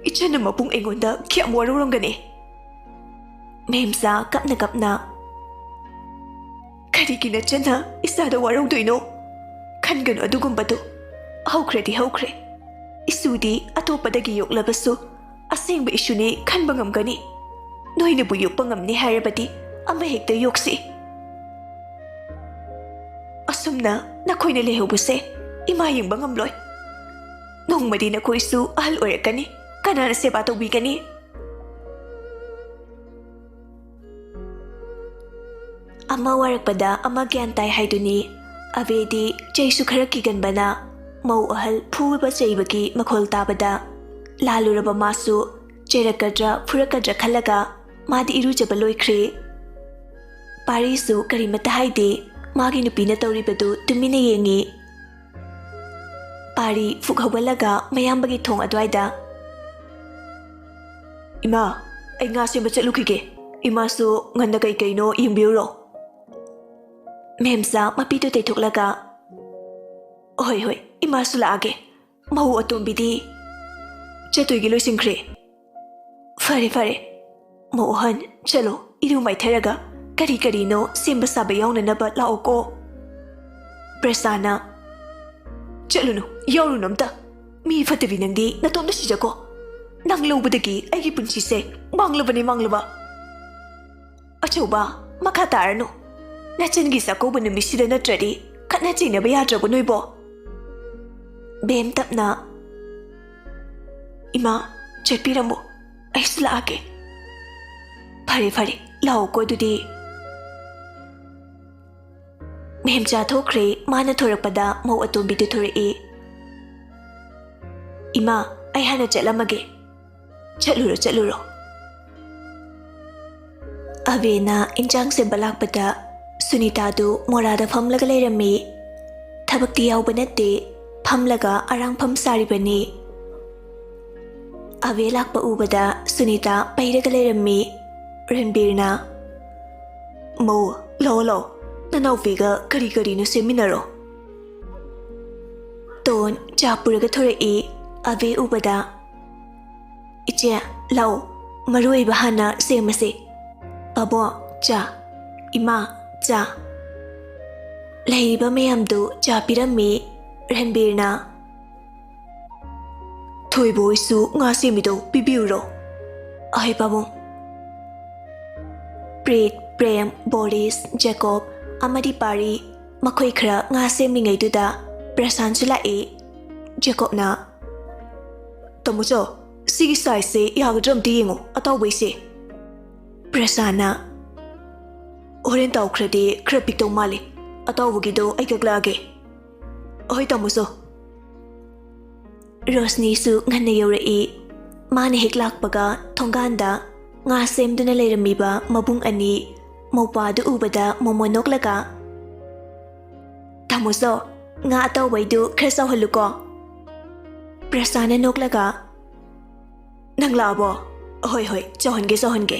ꯏꯆꯟꯅ ꯃꯕꯨꯡ ꯑꯩꯉꯣꯟꯗ ꯀꯌꯥꯝ ꯋꯥꯔꯧꯔꯝꯒꯅꯤ꯫ ꯃꯦꯝꯆꯥ ꯀꯞꯅ ꯀꯞꯅ, "ꯀꯔꯤꯒꯤ ꯅꯆꯟꯅ ꯏꯆꯥꯗ ꯋꯥꯔꯧꯗꯣꯏꯅꯣ? ꯈꯟꯒꯅꯨ ꯑꯗꯨꯒꯨꯝꯕꯗꯨ꯫ ꯍꯧꯈ꯭ꯔꯗꯤ ꯍꯧꯈ꯭ꯔꯦ꯫ ꯏꯁꯨꯗꯤ ꯑꯇꯣꯞꯄꯗꯒꯤ ꯌꯣꯛꯂꯕꯁꯨ ꯑꯁꯦꯡꯕ ꯏꯁꯨꯅꯤ ꯈꯟꯕ ꯉꯝꯒꯅꯤ꯫ ꯅꯣꯏꯅꯕꯨ ꯌꯣꯛꯄ ꯉꯝꯅꯤ ꯍꯥꯏꯔꯕꯗꯤ ꯑꯃ ꯍꯦꯛꯇ ꯌꯣꯛꯁꯤ꯫ ꯑꯁꯨꯝꯅ ꯅꯈꯣꯏꯅ ꯂꯩꯍꯧꯕꯁꯦ ꯏꯃꯥ ꯌꯦꯡꯕ ꯉꯝꯂꯣꯏ꯫ ꯅꯣꯡꯃꯗꯤ ꯅꯈꯣꯏꯁꯨ ꯑꯍꯜ ꯑꯣꯏꯔꯛꯀꯅꯤ꯫ ꯀꯅꯥꯅ ꯁꯦꯕꯥ ꯇꯧꯕꯤꯒꯅꯤ?" ꯑꯃ ꯋꯥꯔꯛꯄꯗ ꯑꯃ ꯒ꯭ꯌꯥꯟ ꯇꯥꯏ ꯍꯥꯏꯗꯨꯅꯤ꯫ ꯑꯕꯦꯗꯤ ꯆꯩꯁꯨ ꯈꯔ ꯀꯤꯒꯟꯕꯅ ꯃꯧ ꯑꯍꯜ ꯐꯨꯕ ꯆꯩꯕꯒꯤ ꯃꯈꯣꯜ ꯇꯥꯕꯗ ꯂꯥꯜꯂꯨꯔꯕ ꯃꯥꯁꯨ ꯆꯩꯔꯛꯀꯗ꯭ꯔꯥ ꯐꯨꯔꯛꯀꯗ꯭ꯔꯥ ꯈꯜꯂꯒ ꯃꯥꯗꯤ ꯏꯔꯨꯖꯕ ꯂꯣꯏꯈ꯭ꯔꯦ꯫ ꯄꯥꯔꯤꯁꯨ ꯀꯔꯤꯃꯠꯇ ꯍꯥꯏꯗꯦ꯫ ꯃꯥꯒꯤ ꯅꯨꯄꯤꯅ ꯇꯧꯔꯤꯕꯗꯨ ꯇꯨꯃꯤꯟꯅ ꯌꯦꯡꯉꯤ꯫ ꯄꯥꯔꯤ ꯐꯨꯛ ꯍꯧꯒꯠꯂꯒ ꯃꯌꯥꯝꯕꯒꯤ ꯊꯣꯡ ꯑꯗꯨꯋꯥꯏꯗ, "ꯏꯃꯥ, ꯑꯩ ꯉꯥ ꯁꯦꯝꯕ ꯆꯠꯂꯨꯈꯤꯒꯦ꯫ ꯏꯃꯥꯁꯨ ꯉꯟꯅ ꯀꯩ ꯀꯩꯅꯣ ꯌꯦꯡꯕꯤꯔꯨꯔꯣ꯫" ꯃꯦꯝꯆꯥ ꯃꯄꯤꯗꯨ ꯇꯩꯊꯣꯛꯂꯒ, "ꯍꯣꯏ, ꯍꯣꯏ, ꯏꯃꯥꯁꯨ ꯂꯥꯛꯑꯒꯦ꯫ ꯃꯧ ꯑꯇꯣꯝꯕꯤꯗꯤ ꯆꯠꯇꯣꯏꯒꯤ ꯂꯣꯏꯁꯤꯟꯈ꯭ꯔꯦ꯫" "ꯐꯔꯦ, ꯐꯔꯦ꯫ ꯃꯧ ꯑꯍꯟ, ꯆꯠꯂꯣ, ꯏꯔꯨ ꯃꯥꯏꯊꯔꯒ ꯀꯔꯤ ꯀꯔꯤꯅꯣ ꯁꯦꯝꯕ ꯁꯥꯕ ꯌꯥꯎꯅꯅꯕ ꯂꯥꯛꯑꯣꯀꯣ꯫" ꯄ꯭ꯔꯁꯥꯟꯅ, "ꯆꯠꯂꯨꯅꯨ, ꯌꯥꯎꯔꯨꯅꯨ ꯑꯝꯇ꯫ ꯃꯤ ꯐꯠꯇꯕꯤ ꯅꯪꯗꯤ ꯅꯇꯣꯝꯇ ꯁꯤꯖꯀꯣ꯫ ꯅꯪ ꯂꯧꯕꯗꯒꯤ ꯑꯩꯒꯤ ꯄꯨꯟꯁꯤꯁꯦ ꯃꯥꯡꯂꯕꯅꯦ, ꯃꯥꯡꯂꯕ꯫" "ꯑꯆꯧꯕ, ꯃꯈꯥ ꯇꯥꯔꯅꯨ꯫ ꯅꯆꯟꯒꯤ ꯆꯥꯛꯀꯧꯕ ꯅꯨꯃꯤꯠꯁꯤꯗ ꯅꯠꯇ꯭ꯔꯗꯤ ꯈꯠꯅ ꯆꯩꯅꯕ ꯌꯥꯗ꯭ꯔꯕꯣ ꯅꯣꯏꯕꯣ? ꯕꯦꯝ ꯇꯞꯅ, "ꯏꯃꯥ, ꯆꯠꯄꯤꯔꯝꯃꯣ, ꯑꯩꯁꯨ ꯂꯥꯛꯑꯒꯦ꯫" "ꯐꯔꯦ, ꯐꯔꯦ, ꯂꯥꯛꯑꯣꯀꯣ ꯑꯗꯨꯗꯤ꯫" ꯃꯦꯝꯆꯥ ꯊꯣꯛꯈ꯭ꯔꯦ꯫ ꯃꯥꯅ ꯊꯣꯔꯛꯄꯗ ꯃꯧ ꯑꯇꯣꯝꯕꯤꯗꯨ ꯊꯣꯔꯛꯏ꯫ "ꯏꯃꯥ, ꯑꯩ ꯍꯥꯟꯅ ꯆꯠꯂꯝꯃꯒꯦ꯫ ꯆꯠꯂꯨꯔꯣ, ꯆꯠꯂꯨꯔꯣ꯫" ꯑꯕꯦꯅ ꯏꯟꯖꯥꯡ ꯁꯦꯝꯕ ꯂꯥꯛꯄꯗ ꯁꯨꯅꯤꯇꯥꯗꯨ ꯃꯣꯔꯥꯗ ꯐꯝꯂꯒ ꯂꯩꯔꯝꯃꯤ꯫ ꯊꯕꯛꯇꯤ ꯌꯥꯎꯕ ꯅꯠꯇꯦ, ꯐꯝꯂꯒ ꯑꯔꯥꯡꯐꯝ ꯁꯥꯔꯤꯕꯅꯤ꯫ ꯑꯕꯦ ꯂꯥꯛꯄ ꯎꯕꯗ ꯁꯨꯅꯤꯇꯥ ꯄꯩꯔꯒ ꯂꯩꯔꯝꯃꯤ꯫ ꯔꯟꯕꯤꯔꯅ, "ꯃꯧ, ꯂꯥꯛꯑꯣ, ꯂꯥꯛꯑꯣ, ꯅꯅꯥꯎꯄꯤꯒ ꯀꯔꯤ ꯀꯔꯤꯅꯣ ꯁꯦꯝꯃꯤꯟꯅꯔꯣ꯫" ꯇꯣꯟ ꯆꯥ ꯄꯨꯔꯒ ꯊꯣꯔꯛꯏ꯫ ꯑꯕꯦ ꯎꯕꯗ, "ꯏꯆꯦ, ꯂꯥꯛꯑꯣ, ꯃꯔꯨ ꯑꯣꯏꯕ ꯍꯥꯟꯅ ꯁꯦꯝꯃꯁꯦ꯫ ꯄꯥꯕꯣꯛ, ꯆꯥ꯫ ꯏꯃꯥ, ꯆꯥ꯫" ꯂꯩꯔꯤꯕ ꯃꯌꯥꯝꯗꯨ ꯆꯥ ꯄꯤꯔꯝꯃꯤ꯫ ꯔꯟꯕꯤꯔꯅ, "ꯊꯣꯏꯕ ꯍꯣꯏꯁꯨ ꯉꯥ ꯁꯦꯝꯃꯤꯗꯣ ꯄꯤꯕꯤꯌꯨꯔꯣ?" "ꯑꯍꯣꯏ ꯄꯥꯕꯨꯡ꯫" ꯄ꯭ꯔꯤꯠ, ꯄ꯭ꯔꯦꯝ, ꯕꯣꯔꯤꯁ, ꯖꯦꯀꯣꯕ ꯑꯃꯗꯤ ꯄꯥꯔꯤ, ꯃꯈꯣꯏ ꯈꯔ ꯉꯥ ꯁꯦꯝꯂꯤꯉꯩꯗꯨꯗ ꯄ꯭ꯔꯁꯥꯟꯁꯨ ꯂꯥꯛꯏ꯫ ꯖꯦꯀꯣꯕꯅ, "ꯇꯥꯃꯣꯆꯧ, ꯁꯤꯒꯤ ꯁꯥꯏꯖꯁꯦ ꯌꯥꯒꯗ꯭ꯔꯥ ꯑꯝꯇ ꯌꯦꯡꯉꯣ, ꯑꯇꯥꯎꯕꯩꯁꯦ꯫" ꯄ꯭ꯔꯁꯥꯟꯅ, "ꯍꯣꯔꯦꯟ ꯇꯥꯎꯈ꯭ꯔꯗꯤ ꯈꯔ ꯄꯤꯛꯇꯧ ꯃꯥꯜꯂꯤ, ꯑꯇꯥꯎꯕꯒꯤꯗꯣ ꯑꯩ ꯀꯛꯂꯛꯑꯒꯦ꯫" "ꯑꯍꯣꯏ ꯇꯥꯃꯣꯆꯧ꯫" ꯔꯣꯁꯅꯤꯁꯨ ꯉꯟꯅ ꯌꯧꯔꯛꯏ꯫ ꯃꯥꯅ ꯍꯦꯛ ꯂꯥꯛꯄꯒ ꯊꯣꯡꯒꯥꯟꯗ ꯉꯥ ꯁꯦꯝꯗꯨꯅ ꯂꯩꯔꯝꯃꯤꯕ ꯃꯕꯨꯡ ꯑꯅꯤ ꯃꯧꯄꯥꯗꯨ ꯎꯕꯗ ꯃꯣꯃꯣꯟ ꯅꯣꯛꯂꯒ, "ꯇꯥꯃꯣꯆꯧ, ꯉꯥ ꯑꯇꯥꯎꯕꯩꯗꯨ ꯈꯔ ꯆꯥꯎꯍꯜꯂꯨꯀꯣ꯫" ꯄ꯭ꯔꯁꯥꯟꯅ ꯅꯣꯛꯂꯒ, "ꯅꯪ ꯂꯥꯛꯑꯕꯣ? ꯍꯣꯏ, ꯍꯣꯏ, ꯆꯥꯎꯍꯟꯒꯦ, ꯆꯥꯎꯍꯟꯒꯦ꯫"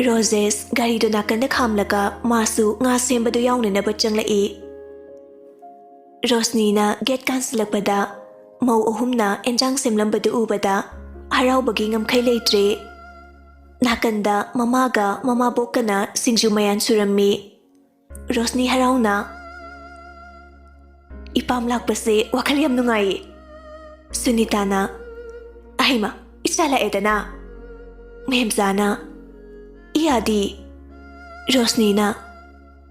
ꯔꯣꯖꯦꯁ ꯒꯥꯔꯤꯗꯨ ꯅꯥꯀꯟꯗ ꯈꯥꯝꯂꯒ ꯃꯥꯁꯨ ꯉꯥ ꯁꯦꯝꯕꯗꯨ ꯌꯥꯎꯅꯅꯕ ꯆꯪꯂꯛꯏ꯫ ꯔꯣꯁꯅꯤꯅ ꯒꯦꯠ ꯀꯥꯟꯁꯤꯜꯂꯛꯄꯗ ꯃꯧ ꯑꯍꯨꯝꯅ ꯑꯦꯟꯖꯥꯡ ꯁꯦꯝꯂꯝꯕꯗꯨ ꯎꯕꯗ ꯍꯔꯥꯎꯕꯒꯤ ꯉꯝꯈꯩ ꯂꯩꯇ꯭ꯔꯦ꯫ ꯅꯥꯀꯟꯗ ꯃꯃꯥꯒ ꯃꯃꯥꯕꯣꯛꯀꯅ ꯁꯤꯡꯖꯨ ꯃꯌꯥꯟ ꯁꯨꯔꯝꯃꯤ꯫ ꯔꯣꯁꯅꯤ ꯍꯔꯥꯎꯅ, "ꯏꯄꯥꯝ ꯂꯥꯛꯄꯁꯦ ꯋꯥꯈꯜ ꯌꯥꯝ ꯅꯨꯡꯉꯥꯏꯌꯦ꯫" ꯁꯨꯅꯤꯇꯥꯅ, "ꯑꯍꯩꯃ, ꯏꯆꯥ ꯂꯥꯛꯑꯦꯗꯅ꯫" ꯃꯦꯝꯆꯥꯅ, "ꯏꯌꯥꯗꯤ?" ꯔꯣꯁꯅꯤꯅ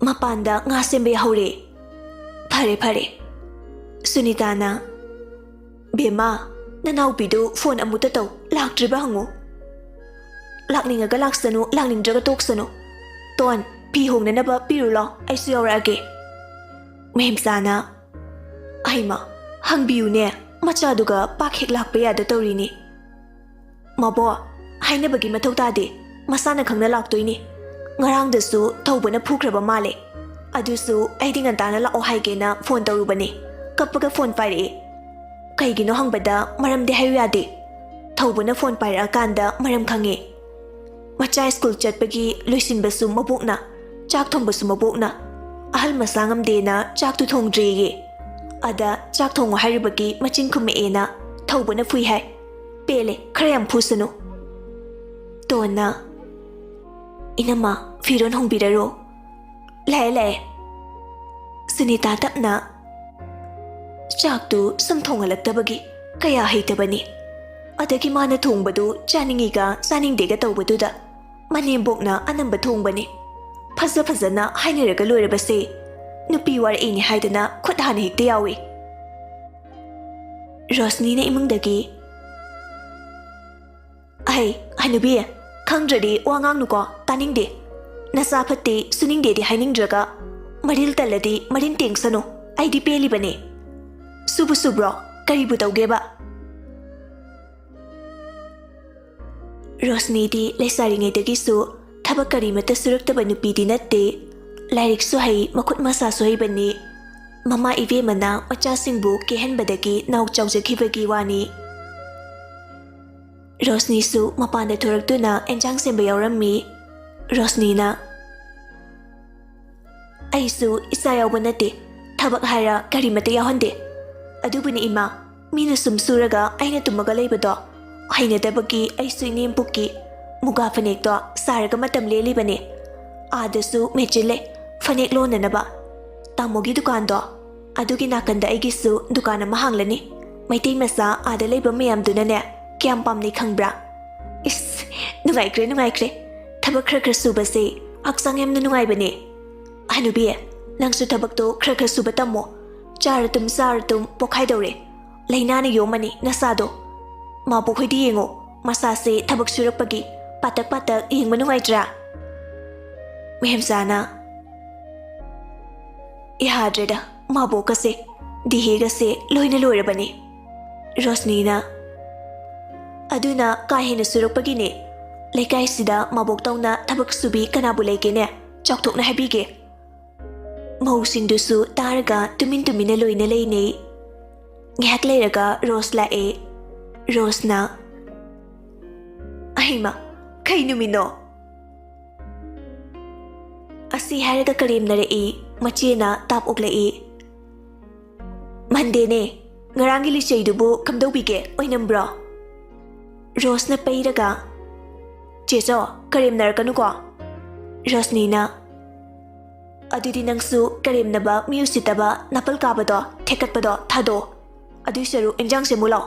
ꯃꯄꯥꯟꯗ ꯉꯥ ꯁꯦꯝꯕ ꯌꯥꯍꯧꯔꯦ꯫ "ꯐꯔꯦ, ꯐꯔꯦ꯫" ꯁꯨꯅꯤꯇꯥꯅ, "ꯕꯦꯝꯃ, ꯅꯅꯥꯎꯄꯤꯗꯨ ꯐꯣꯟ ꯑꯃꯨꯛꯇ ꯇꯧ, ꯂꯥꯛꯇ꯭ꯔꯤꯕ ꯍꯪꯉꯨ꯫ ꯂꯥꯛꯅꯤꯡꯉꯒ ꯂꯥꯛꯁꯅꯨ, ꯂꯥꯛꯅꯤꯡꯗ꯭ꯔꯒ ꯇꯣꯛꯁꯅꯨ꯫ ꯇꯣꯟ, ꯐꯤ ꯍꯣꯡꯅꯅꯕ ꯄꯤꯔꯨ ꯂꯥꯎ, ꯑꯩꯁꯨ ꯌꯥꯎꯔꯛꯑꯒꯦ꯫" ꯃꯍꯦꯝꯆꯥꯅ, "ꯑꯩꯃ, ꯍꯪꯕꯤꯌꯨꯅꯦ, ꯃꯆꯥꯗꯨꯒ ꯄꯥꯛ ꯍꯦꯛ ꯂꯥꯛꯄ ꯌꯥꯗ ꯇꯧꯔꯤꯅꯤ꯫" "ꯃꯕꯣ, ꯍꯥꯏꯅꯕꯒꯤ ꯃꯊꯧ ꯇꯥꯗꯦ, ꯃꯁꯥꯅ ꯈꯪꯅ ꯂꯥꯛꯇꯣꯏꯅꯤ꯫ ꯉꯔꯥꯡꯗꯁꯨ ꯊꯧꯕꯅ ꯐꯨꯈ꯭ꯔꯕ ꯃꯥꯜꯂꯦ꯫ ꯑꯗꯨꯁꯨ ꯑꯩꯗꯤ ꯉꯟꯇꯥꯅ ꯂꯥꯛꯑꯣ ꯍꯥꯏꯒꯦꯅ ꯐꯣꯟ ꯇꯧꯔꯨꯕꯅꯤ, ꯀꯞꯄꯒ ꯐꯣꯟ ꯄꯥꯏꯔꯛꯏ꯫ ꯀꯩꯒꯤꯅꯣ ꯍꯪꯕꯗ ꯃꯔꯝꯗꯤ ꯍꯥꯏꯌꯨ ꯌꯥꯗꯦ꯫ ꯊꯧꯕꯅ ꯐꯣꯟ ꯄꯥꯏꯔꯛꯑꯀꯥꯟꯗ ꯃꯔꯝ ꯈꯪꯉꯦ꯫ ꯃꯆꯥ ꯁ꯭ꯀꯨꯜ ꯆꯠꯄꯒꯤ ꯂꯣꯏꯁꯤꯟꯕꯁꯨ ꯃꯕꯣꯛꯅ, ꯆꯥꯛ ꯊꯣꯡꯕꯁꯨ ꯃꯕꯣꯛꯅ, ꯑꯍꯜ ꯃꯁꯥ ꯉꯝꯗꯦꯅ ꯆꯥꯛꯇꯨ ꯊꯣꯡꯗ꯭ꯔꯦꯌꯦ꯫ ꯑꯗ ꯆꯥꯛ ꯊꯣꯡꯉꯨ ꯍꯥꯏꯔꯨꯕꯒꯤ ꯃꯆꯤꯟ ꯈꯨꯝꯃꯛꯑꯦꯅ ꯊꯧꯕꯅ ꯐꯨꯏ ꯍꯥꯏ꯫ ꯄꯦꯜꯂꯦ, ꯈꯔ ꯌꯥꯝ ꯐꯨꯁꯅꯨ꯫" ꯇꯣꯟꯅ, "ꯏꯅꯝꯃ, ꯐꯤꯔꯣꯟ ꯍꯣꯡꯕꯤꯔꯔꯣ꯫" "ꯂꯥꯛꯑꯦ, ꯂꯥꯛꯑꯦ꯫" ꯁꯨꯅꯤꯇꯥ ꯇꯞꯅ, "ꯆꯥꯛꯇꯨ ꯁꯨꯝ ꯊꯣꯡꯍꯜꯂꯛꯇꯕꯒꯤ ꯀꯌꯥ ꯍꯩꯇꯕꯅꯤ꯫ ꯑꯗꯒꯤ ꯃꯥꯅ ꯊꯣꯡꯕꯗꯨ ꯆꯥꯅꯤꯡꯉꯤꯒ ꯆꯥꯅꯤꯡꯗꯦꯒ ꯇꯧꯕꯗꯨꯗ ꯃꯅꯦꯝꯕꯣꯛꯅ ꯑꯅꯝꯕ ꯊꯣꯡꯕꯅꯤ꯫ ꯐꯖ ꯐꯖꯅ ꯍꯥꯏꯅꯔꯒ ꯂꯣꯏꯔꯕꯁꯦ ꯅꯨꯄꯤ ꯋꯥꯔꯛꯏꯅꯤ ꯍꯥꯏꯗꯅ ꯈꯨꯠ ꯍꯥꯟꯅ ꯍꯦꯛꯇ ꯌꯥꯎꯏ꯫" ꯔꯣꯁꯅꯤꯅ ꯏꯃꯨꯡꯗꯒꯤ, "ꯑꯍꯩ, ꯍꯅꯨꯕꯤ, ꯈꯪꯗ꯭ꯔꯗꯤ ꯋꯥ ꯉꯥꯡꯅꯨꯀꯣ, ꯇꯥꯅꯤꯡꯗꯦ꯫ ꯅꯆꯥ ꯐꯠꯇꯦ, ꯁꯨꯅꯤꯡꯗꯦꯗꯤ ꯍꯥꯏꯅꯤꯡꯗ꯭ꯔꯒ, ꯃꯔꯤꯜ ꯇꯜꯂꯗꯤ ꯃꯔꯤꯟ ꯇꯦꯡꯁꯅꯨ, ꯑꯩꯗꯤ ꯄꯦꯜꯂꯤꯕꯅꯤ꯫ ꯁꯨꯕꯨ ꯁꯨꯕ꯭ꯔꯣ? ꯀꯔꯤꯕꯨ ꯇꯧꯒꯦꯕ?" ꯔꯣꯁꯅꯤꯗꯤ ꯂꯩꯁꯥꯔꯤꯉꯩꯗꯒꯤꯁꯨ ꯊꯕꯛ ꯀꯔꯤꯃꯠꯇ ꯁꯨꯔꯛꯇꯕ ꯅꯨꯄꯤꯗꯤ ꯅꯠꯇꯦ꯫ ꯂꯥꯏꯔꯤꯛꯁꯨ ꯍꯩ, ꯃꯈꯨꯠ ꯃꯁꯥꯁꯨ ꯍꯩꯕꯅꯤ꯫ ꯃꯃꯥ ꯏꯕꯦꯝꯃꯅ ꯃꯆꯥꯁꯤꯡꯕꯨ ꯀꯦꯍꯟꯕꯗꯒꯤ ꯅꯥꯎ ꯆꯥꯎꯖꯈꯤꯕꯒꯤ ꯋꯥꯅꯤ꯫ ꯔꯣꯁꯅꯤꯁꯨ ꯃꯄꯥꯟꯗ ꯊꯣꯔꯛꯇꯨꯅ ꯑꯦꯟꯖꯥꯡ ꯁꯦꯝꯕ ꯌꯥꯎꯔꯝꯃꯤ꯫ ꯔꯣꯁꯅꯤꯅ, "ꯑꯩꯁꯨ ꯏꯆꯥ ꯌꯥꯎꯕ ꯅꯠꯇꯦ, ꯊꯕꯛ ꯍꯥꯏꯔ ꯀꯔꯤꯃꯠꯇ ꯌꯥꯎꯍꯟꯗꯦ꯫ ꯑꯗꯨꯕꯨꯅꯤ ꯏꯃꯥ, ꯃꯤꯅ ꯁꯨꯝ ꯁꯨꯔꯒ ꯑꯩꯅ ꯇꯨꯝꯃꯒ ꯂꯩꯕꯗꯣ ꯍꯩꯅꯗꯕꯒꯤ ꯑꯩꯁꯨ ꯏꯅꯦꯝꯄꯣꯛꯀꯤ ꯃꯨꯒꯥ ꯐꯅꯦꯛꯇꯣ ꯁꯥꯔꯒ ꯃꯇꯝ ꯂꯦꯜꯂꯤꯕꯅꯦ꯫ ꯑꯥꯗꯁꯨ ꯃꯦꯆꯤꯟ ꯂꯩ, ꯐꯅꯦꯛ ꯂꯣꯟꯅꯅꯕ꯫ ꯇꯥꯃꯣꯒꯤ ꯗꯨꯀꯥꯟꯗꯣ, ꯑꯗꯨꯒꯤ ꯅꯥꯀꯟꯗ ꯑꯩꯒꯤꯁꯨ ꯗꯨꯀꯥꯟ ꯑꯃ ꯍꯥꯡꯂꯅꯤ꯫ ꯃꯩꯇꯩ ꯃꯆꯥ ꯑꯥꯗ ꯂꯩꯕ ꯃꯌꯥꯝꯗꯨꯅꯅꯦ ꯀꯌꯥꯝ ꯄꯥꯝꯅꯩ ꯈꯪꯕ꯭ꯔꯥ?" ꯏꯁ, ꯅꯨꯡꯉꯥꯏꯈ꯭ꯔꯦ, ꯅꯨꯡꯉꯥꯏꯈ꯭ꯔꯦ꯫ ꯊꯕꯛ ꯈꯔ ꯈꯔ ꯁꯨꯕꯁꯦ ꯍꯛꯆꯥꯡ ꯌꯥꯝꯅ ꯅꯨꯡꯉꯥꯏꯕꯅꯦ꯫ ꯍꯅꯨꯕꯤ, ꯅꯪꯁꯨ ꯊꯕꯛꯇꯣ ꯈꯔ ꯈꯔ ꯁꯨꯕ ꯇꯝꯃꯣ꯫ ꯆꯥꯔ ꯇꯨꯝ, ꯆꯥꯔ ꯇꯨꯝ, ꯄꯣꯛꯈꯥꯏꯗꯧꯔꯦ꯫ ꯂꯥꯏꯅꯥꯅ ꯌꯣꯝꯃꯅꯤ ꯅꯁꯥꯗꯣ꯫ ꯃꯥꯕꯣꯛ ꯍꯣꯏꯗꯤ ꯌꯦꯡꯉꯣ, ꯃꯁꯥꯁꯦ ꯊꯕꯛ ꯁꯨꯔꯛꯄꯒꯤ ꯄꯥꯇꯛ ꯄꯥꯇꯛ ꯌꯦꯡꯕ ꯅꯨꯡꯉꯥꯏꯇ꯭ꯔꯥ? ꯃꯦꯝꯆꯥꯅ, ꯌꯥꯗ꯭ꯔꯦꯗ, ꯃꯥꯕꯣꯛꯀꯁꯦ, ꯗꯤꯍꯦꯒꯁꯦ ꯂꯣꯏꯅ ꯂꯣꯏꯔꯕꯅꯤ꯫ ꯔꯣꯁꯅꯤꯅ, ꯑꯗꯨꯅ ꯀꯥ ꯍꯦꯟꯅ ꯁꯨꯔꯛꯄꯒꯤꯅꯦ꯫ ꯂꯩꯀꯥꯏꯁꯤꯗ ꯃꯥꯕꯣꯛꯇꯧꯅ ꯊꯕꯛ ꯁꯨꯕꯤ ꯀꯅꯥꯕꯨ ꯂꯩꯒꯦꯅꯦ? ꯆꯥꯎꯊꯣꯛꯅ ꯍꯥꯏꯕꯤꯒꯦ꯫ ꯃꯧꯁꯤꯡꯗꯨꯁꯨ ꯇꯥꯔꯒ ꯇꯨꯃꯤꯟ ꯇꯨꯃꯤꯟꯅ ꯂꯣꯏꯅ ꯂꯩꯅꯩ꯫ ꯉꯥꯏꯍꯥꯛ ꯂꯩꯔꯒ ꯔꯣꯁ ꯂꯥꯛꯑꯦ꯫ ꯔꯣꯁꯅ, ꯑꯍꯩꯃ, ꯀꯩ ꯅꯨꯃꯤꯠꯅꯣ? ꯑꯁꯤ ꯍꯥꯏꯔꯒ ꯀꯔꯦꯝꯅꯔꯛꯏ꯫ ꯃꯆꯦꯅ ꯇꯥꯞ ꯑꯣꯛꯂꯛꯏ꯫ ꯃꯟꯗꯦꯅꯦ꯫ ꯉꯔꯥꯡꯒꯤ ꯂꯤꯆꯩꯗꯨꯕꯨ ꯀꯝꯗꯧꯕꯤꯒꯦ? ꯑꯣꯏꯅꯝꯕ꯭ꯔꯣ? ꯔꯣꯁꯅ ꯄꯩꯔꯒ, ꯆꯦꯆꯧ, ꯀꯔꯦꯝꯅꯔꯛꯀꯅꯨꯀꯣ꯫ ꯔꯣꯁꯅꯤꯅ, ꯑꯗꯨꯗꯤ ꯅꯪꯁꯨ ꯀꯔꯦꯝꯅꯕ, ꯃꯤ ꯎꯁꯤꯠꯇꯕ, ꯅꯥꯄꯜ ꯀꯥꯕꯗꯣ, ꯊꯦꯛꯀꯠꯄꯗꯣ ꯊꯥꯗꯣꯛꯑꯣ꯫ ꯑꯗꯨꯏ ꯁꯔꯨꯛ ꯏꯟꯖꯥꯡ ꯁꯦꯝꯃꯨ ꯂꯥꯎ꯫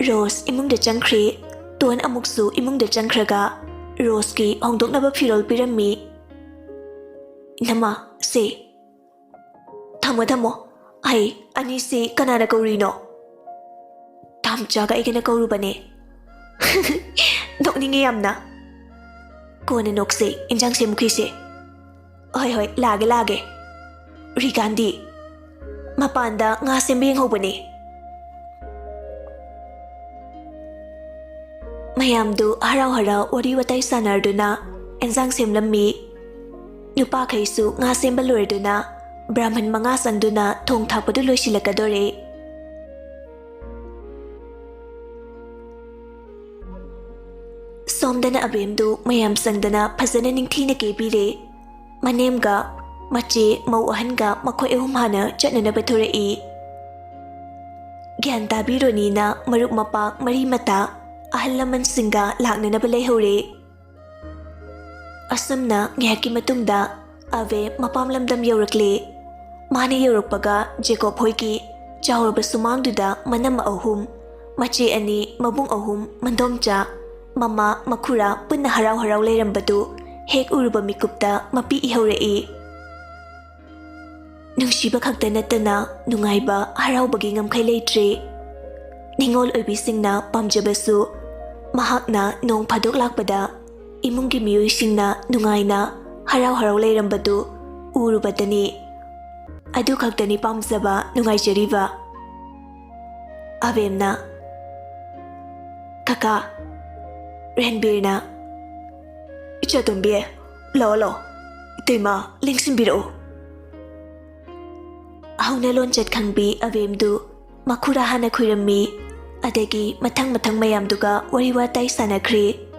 ꯔꯣꯁ ꯏꯃꯨꯡꯗ ꯆꯪꯈ꯭ꯔꯦ꯫ ꯇꯣꯟ ꯑꯃꯨꯛꯁꯨ ꯏꯃꯨꯡꯗ ꯆꯪꯈ꯭ꯔꯒ ꯔꯣꯁꯀꯤ ꯍꯣꯡꯗꯣꯛꯅꯕ ꯐꯤꯔꯣꯜ ꯄꯤꯔꯝꯃꯤ꯫ ꯏꯅꯝꯃ, ꯁꯦ, ꯊꯝꯃꯣ, ꯊꯝꯃꯣ꯫ ꯑꯩ, ꯑꯅꯤꯁꯤ ꯀꯅꯥꯅ ꯀꯧꯔꯤꯅꯣ? ꯇꯥꯝꯆꯥꯒ ꯑꯩꯒꯅ ꯀꯧꯔꯨꯕꯅꯦ꯫ ꯅꯣꯛꯅꯤꯡꯉꯦ ꯌꯥꯝꯅ꯫ ꯀꯣꯟꯅ ꯅꯣꯛꯁꯦ, ꯏꯟꯖꯥꯡ ꯁꯦꯝꯈꯤꯁꯦ꯫ ꯍꯣꯏ, ꯍꯣꯏ, ꯂꯥꯛꯑꯒꯦ, ꯂꯥꯛꯑꯒꯦ꯫ ꯔꯤꯒꯥꯟꯗꯤ ꯃꯄꯥꯟꯗ ꯉꯥ ꯁꯦꯝꯕ ꯌꯦꯡꯍꯧꯕꯅꯦ꯫ ꯃꯌꯥꯝꯗꯨ ꯍꯔꯥꯎ ꯍꯔꯥꯎ ꯋꯥꯔꯤ ꯋꯥꯇꯥꯏ ꯁꯥꯟꯅꯔꯗꯨꯅ ꯏꯟꯖꯥꯡ ꯁꯦꯝꯂꯝꯃꯤ꯫ ꯅꯨꯄꯥꯈꯩꯁꯨ ꯉꯥ ꯁꯦꯝꯕ ꯂꯣꯏꯔꯗꯨꯅ ꯕ꯭ꯔꯥꯍꯃꯟ ꯃꯉꯥ ꯆꯪꯗꯨꯅ ꯊꯣꯡ ꯊꯥꯛꯄꯗꯨ ꯂꯣꯏꯁꯤꯜꯂꯛꯀꯗꯣꯔꯦ꯫ ꯁꯣꯝꯗꯅ ꯑꯕꯦꯝꯗꯨ ꯃꯌꯥꯝ ꯆꯪꯗꯅ ꯐꯖꯅ ꯅꯤꯡꯊꯤꯅ ꯀꯦꯕꯤꯔꯦ꯫ ꯃꯅꯦꯝꯒ ꯃꯆꯦ ꯃꯧ ꯑꯍꯟꯒ ꯃꯈꯣꯏ ꯑꯍꯨꯝ ꯍꯥꯟꯅ ꯆꯠꯅꯅꯕ ꯊꯣꯔꯛꯏ꯫ ꯒ꯭ꯌꯥꯟ ꯇꯥꯕꯤꯔꯣꯅꯤꯅ ꯃꯔꯨꯞ ꯃꯄꯥꯡ ꯃꯔꯤ ꯃꯇꯥ ꯑꯍꯜ ꯂꯃꯟꯁꯤꯡꯒ ꯂꯥꯛꯅꯅꯕ ꯂꯩꯍꯧꯔꯦ꯫ ꯑꯁꯨꯝꯅ ꯉꯥꯏꯍꯥꯛꯀꯤ ꯃꯇꯨꯡꯗ ꯑꯕꯦ ꯃꯄꯥꯝ ꯂꯝꯗꯝ ꯌꯧꯔꯛꯂꯦ꯫ ꯃꯥꯅ ꯌꯧꯔꯛꯄꯒ ꯖꯦꯀꯣꯕ ꯍꯣꯏꯒꯤ ꯆꯥꯎꯔꯕ ꯁꯨꯃꯥꯡꯗꯨꯗ ꯃꯅꯝꯃ ꯑꯍꯨꯝ, ꯃꯆꯦ ꯑꯅꯤ, ꯃꯕꯨꯡ ꯑꯍꯨꯝ, ꯃꯟꯗꯣꯝꯆꯥ, ꯃꯃꯥ, ꯃꯈꯨꯔꯥ ꯄꯨꯟꯅ ꯍꯔꯥꯎ ꯍꯔꯥꯎ ꯂꯩꯔꯝꯕꯗꯨ ꯍꯦꯛ ꯎꯔꯨꯕ ꯃꯤꯀꯨꯞꯇ ꯃꯄꯤ ꯏꯍꯧꯔꯛꯏ꯫ ꯅꯨꯡꯁꯤꯕ ꯈꯛꯇ ꯅꯠꯇꯅ ꯅꯨꯡꯉꯥꯏꯕ, ꯍꯔꯥꯎꯕꯒꯤ ꯉꯝꯈꯩ ꯂꯩꯇ꯭ꯔꯦ꯫ ꯅꯤꯉꯣꯜ ꯑꯣꯏꯕꯤꯁꯤꯡꯅ ꯄꯥꯝꯖꯕꯁꯨ ꯃꯍꯥꯛꯅ ꯅꯣꯡ ꯐꯥꯗꯣꯛ ꯂꯥꯛꯄꯗ ꯏꯃꯨꯡꯒꯤ ꯃꯤꯑꯣꯏꯁꯤꯡꯅ ꯅꯨꯡꯉꯥꯏꯅ ꯍꯔꯥꯎ ꯍꯔꯥꯎ ꯂꯩꯔꯝꯕꯗꯨ ꯎꯔꯨꯕꯗꯅꯤ꯫ ꯑꯗꯨ ꯈꯛꯇꯅꯤ ꯄꯥꯝꯖꯕ, ꯅꯨꯡꯉꯥꯏꯖꯔꯤꯕ꯫ ꯑꯕꯦꯝꯅ, "ꯀꯀꯥ," ꯔꯟꯕꯤꯔꯅ, "ꯏꯆꯥꯇꯣꯝꯕꯤ, ꯂꯥꯛꯑꯣ, ꯂꯥꯛꯑꯣ꯫ ꯏꯇꯩꯃ, ꯂꯦꯡꯁꯤꯟꯕꯤꯔꯛꯎ꯫" ꯍꯧꯅ ꯂꯣꯟꯆꯠ ꯈꯪꯕꯤ ꯑꯕꯦꯝꯗꯨ ꯃꯈꯨꯔꯥ ꯍꯥꯟꯅ ꯈꯨꯏꯔꯝꯃꯤ꯫ ꯑꯗꯒꯤ ꯃꯊꯪ ꯃꯊꯪ ꯃꯌꯥꯝꯗꯨꯒ ꯋꯥꯔꯤ ꯋꯥꯇꯥꯏ ꯁꯥꯟꯅꯈ꯭ꯔꯦ꯫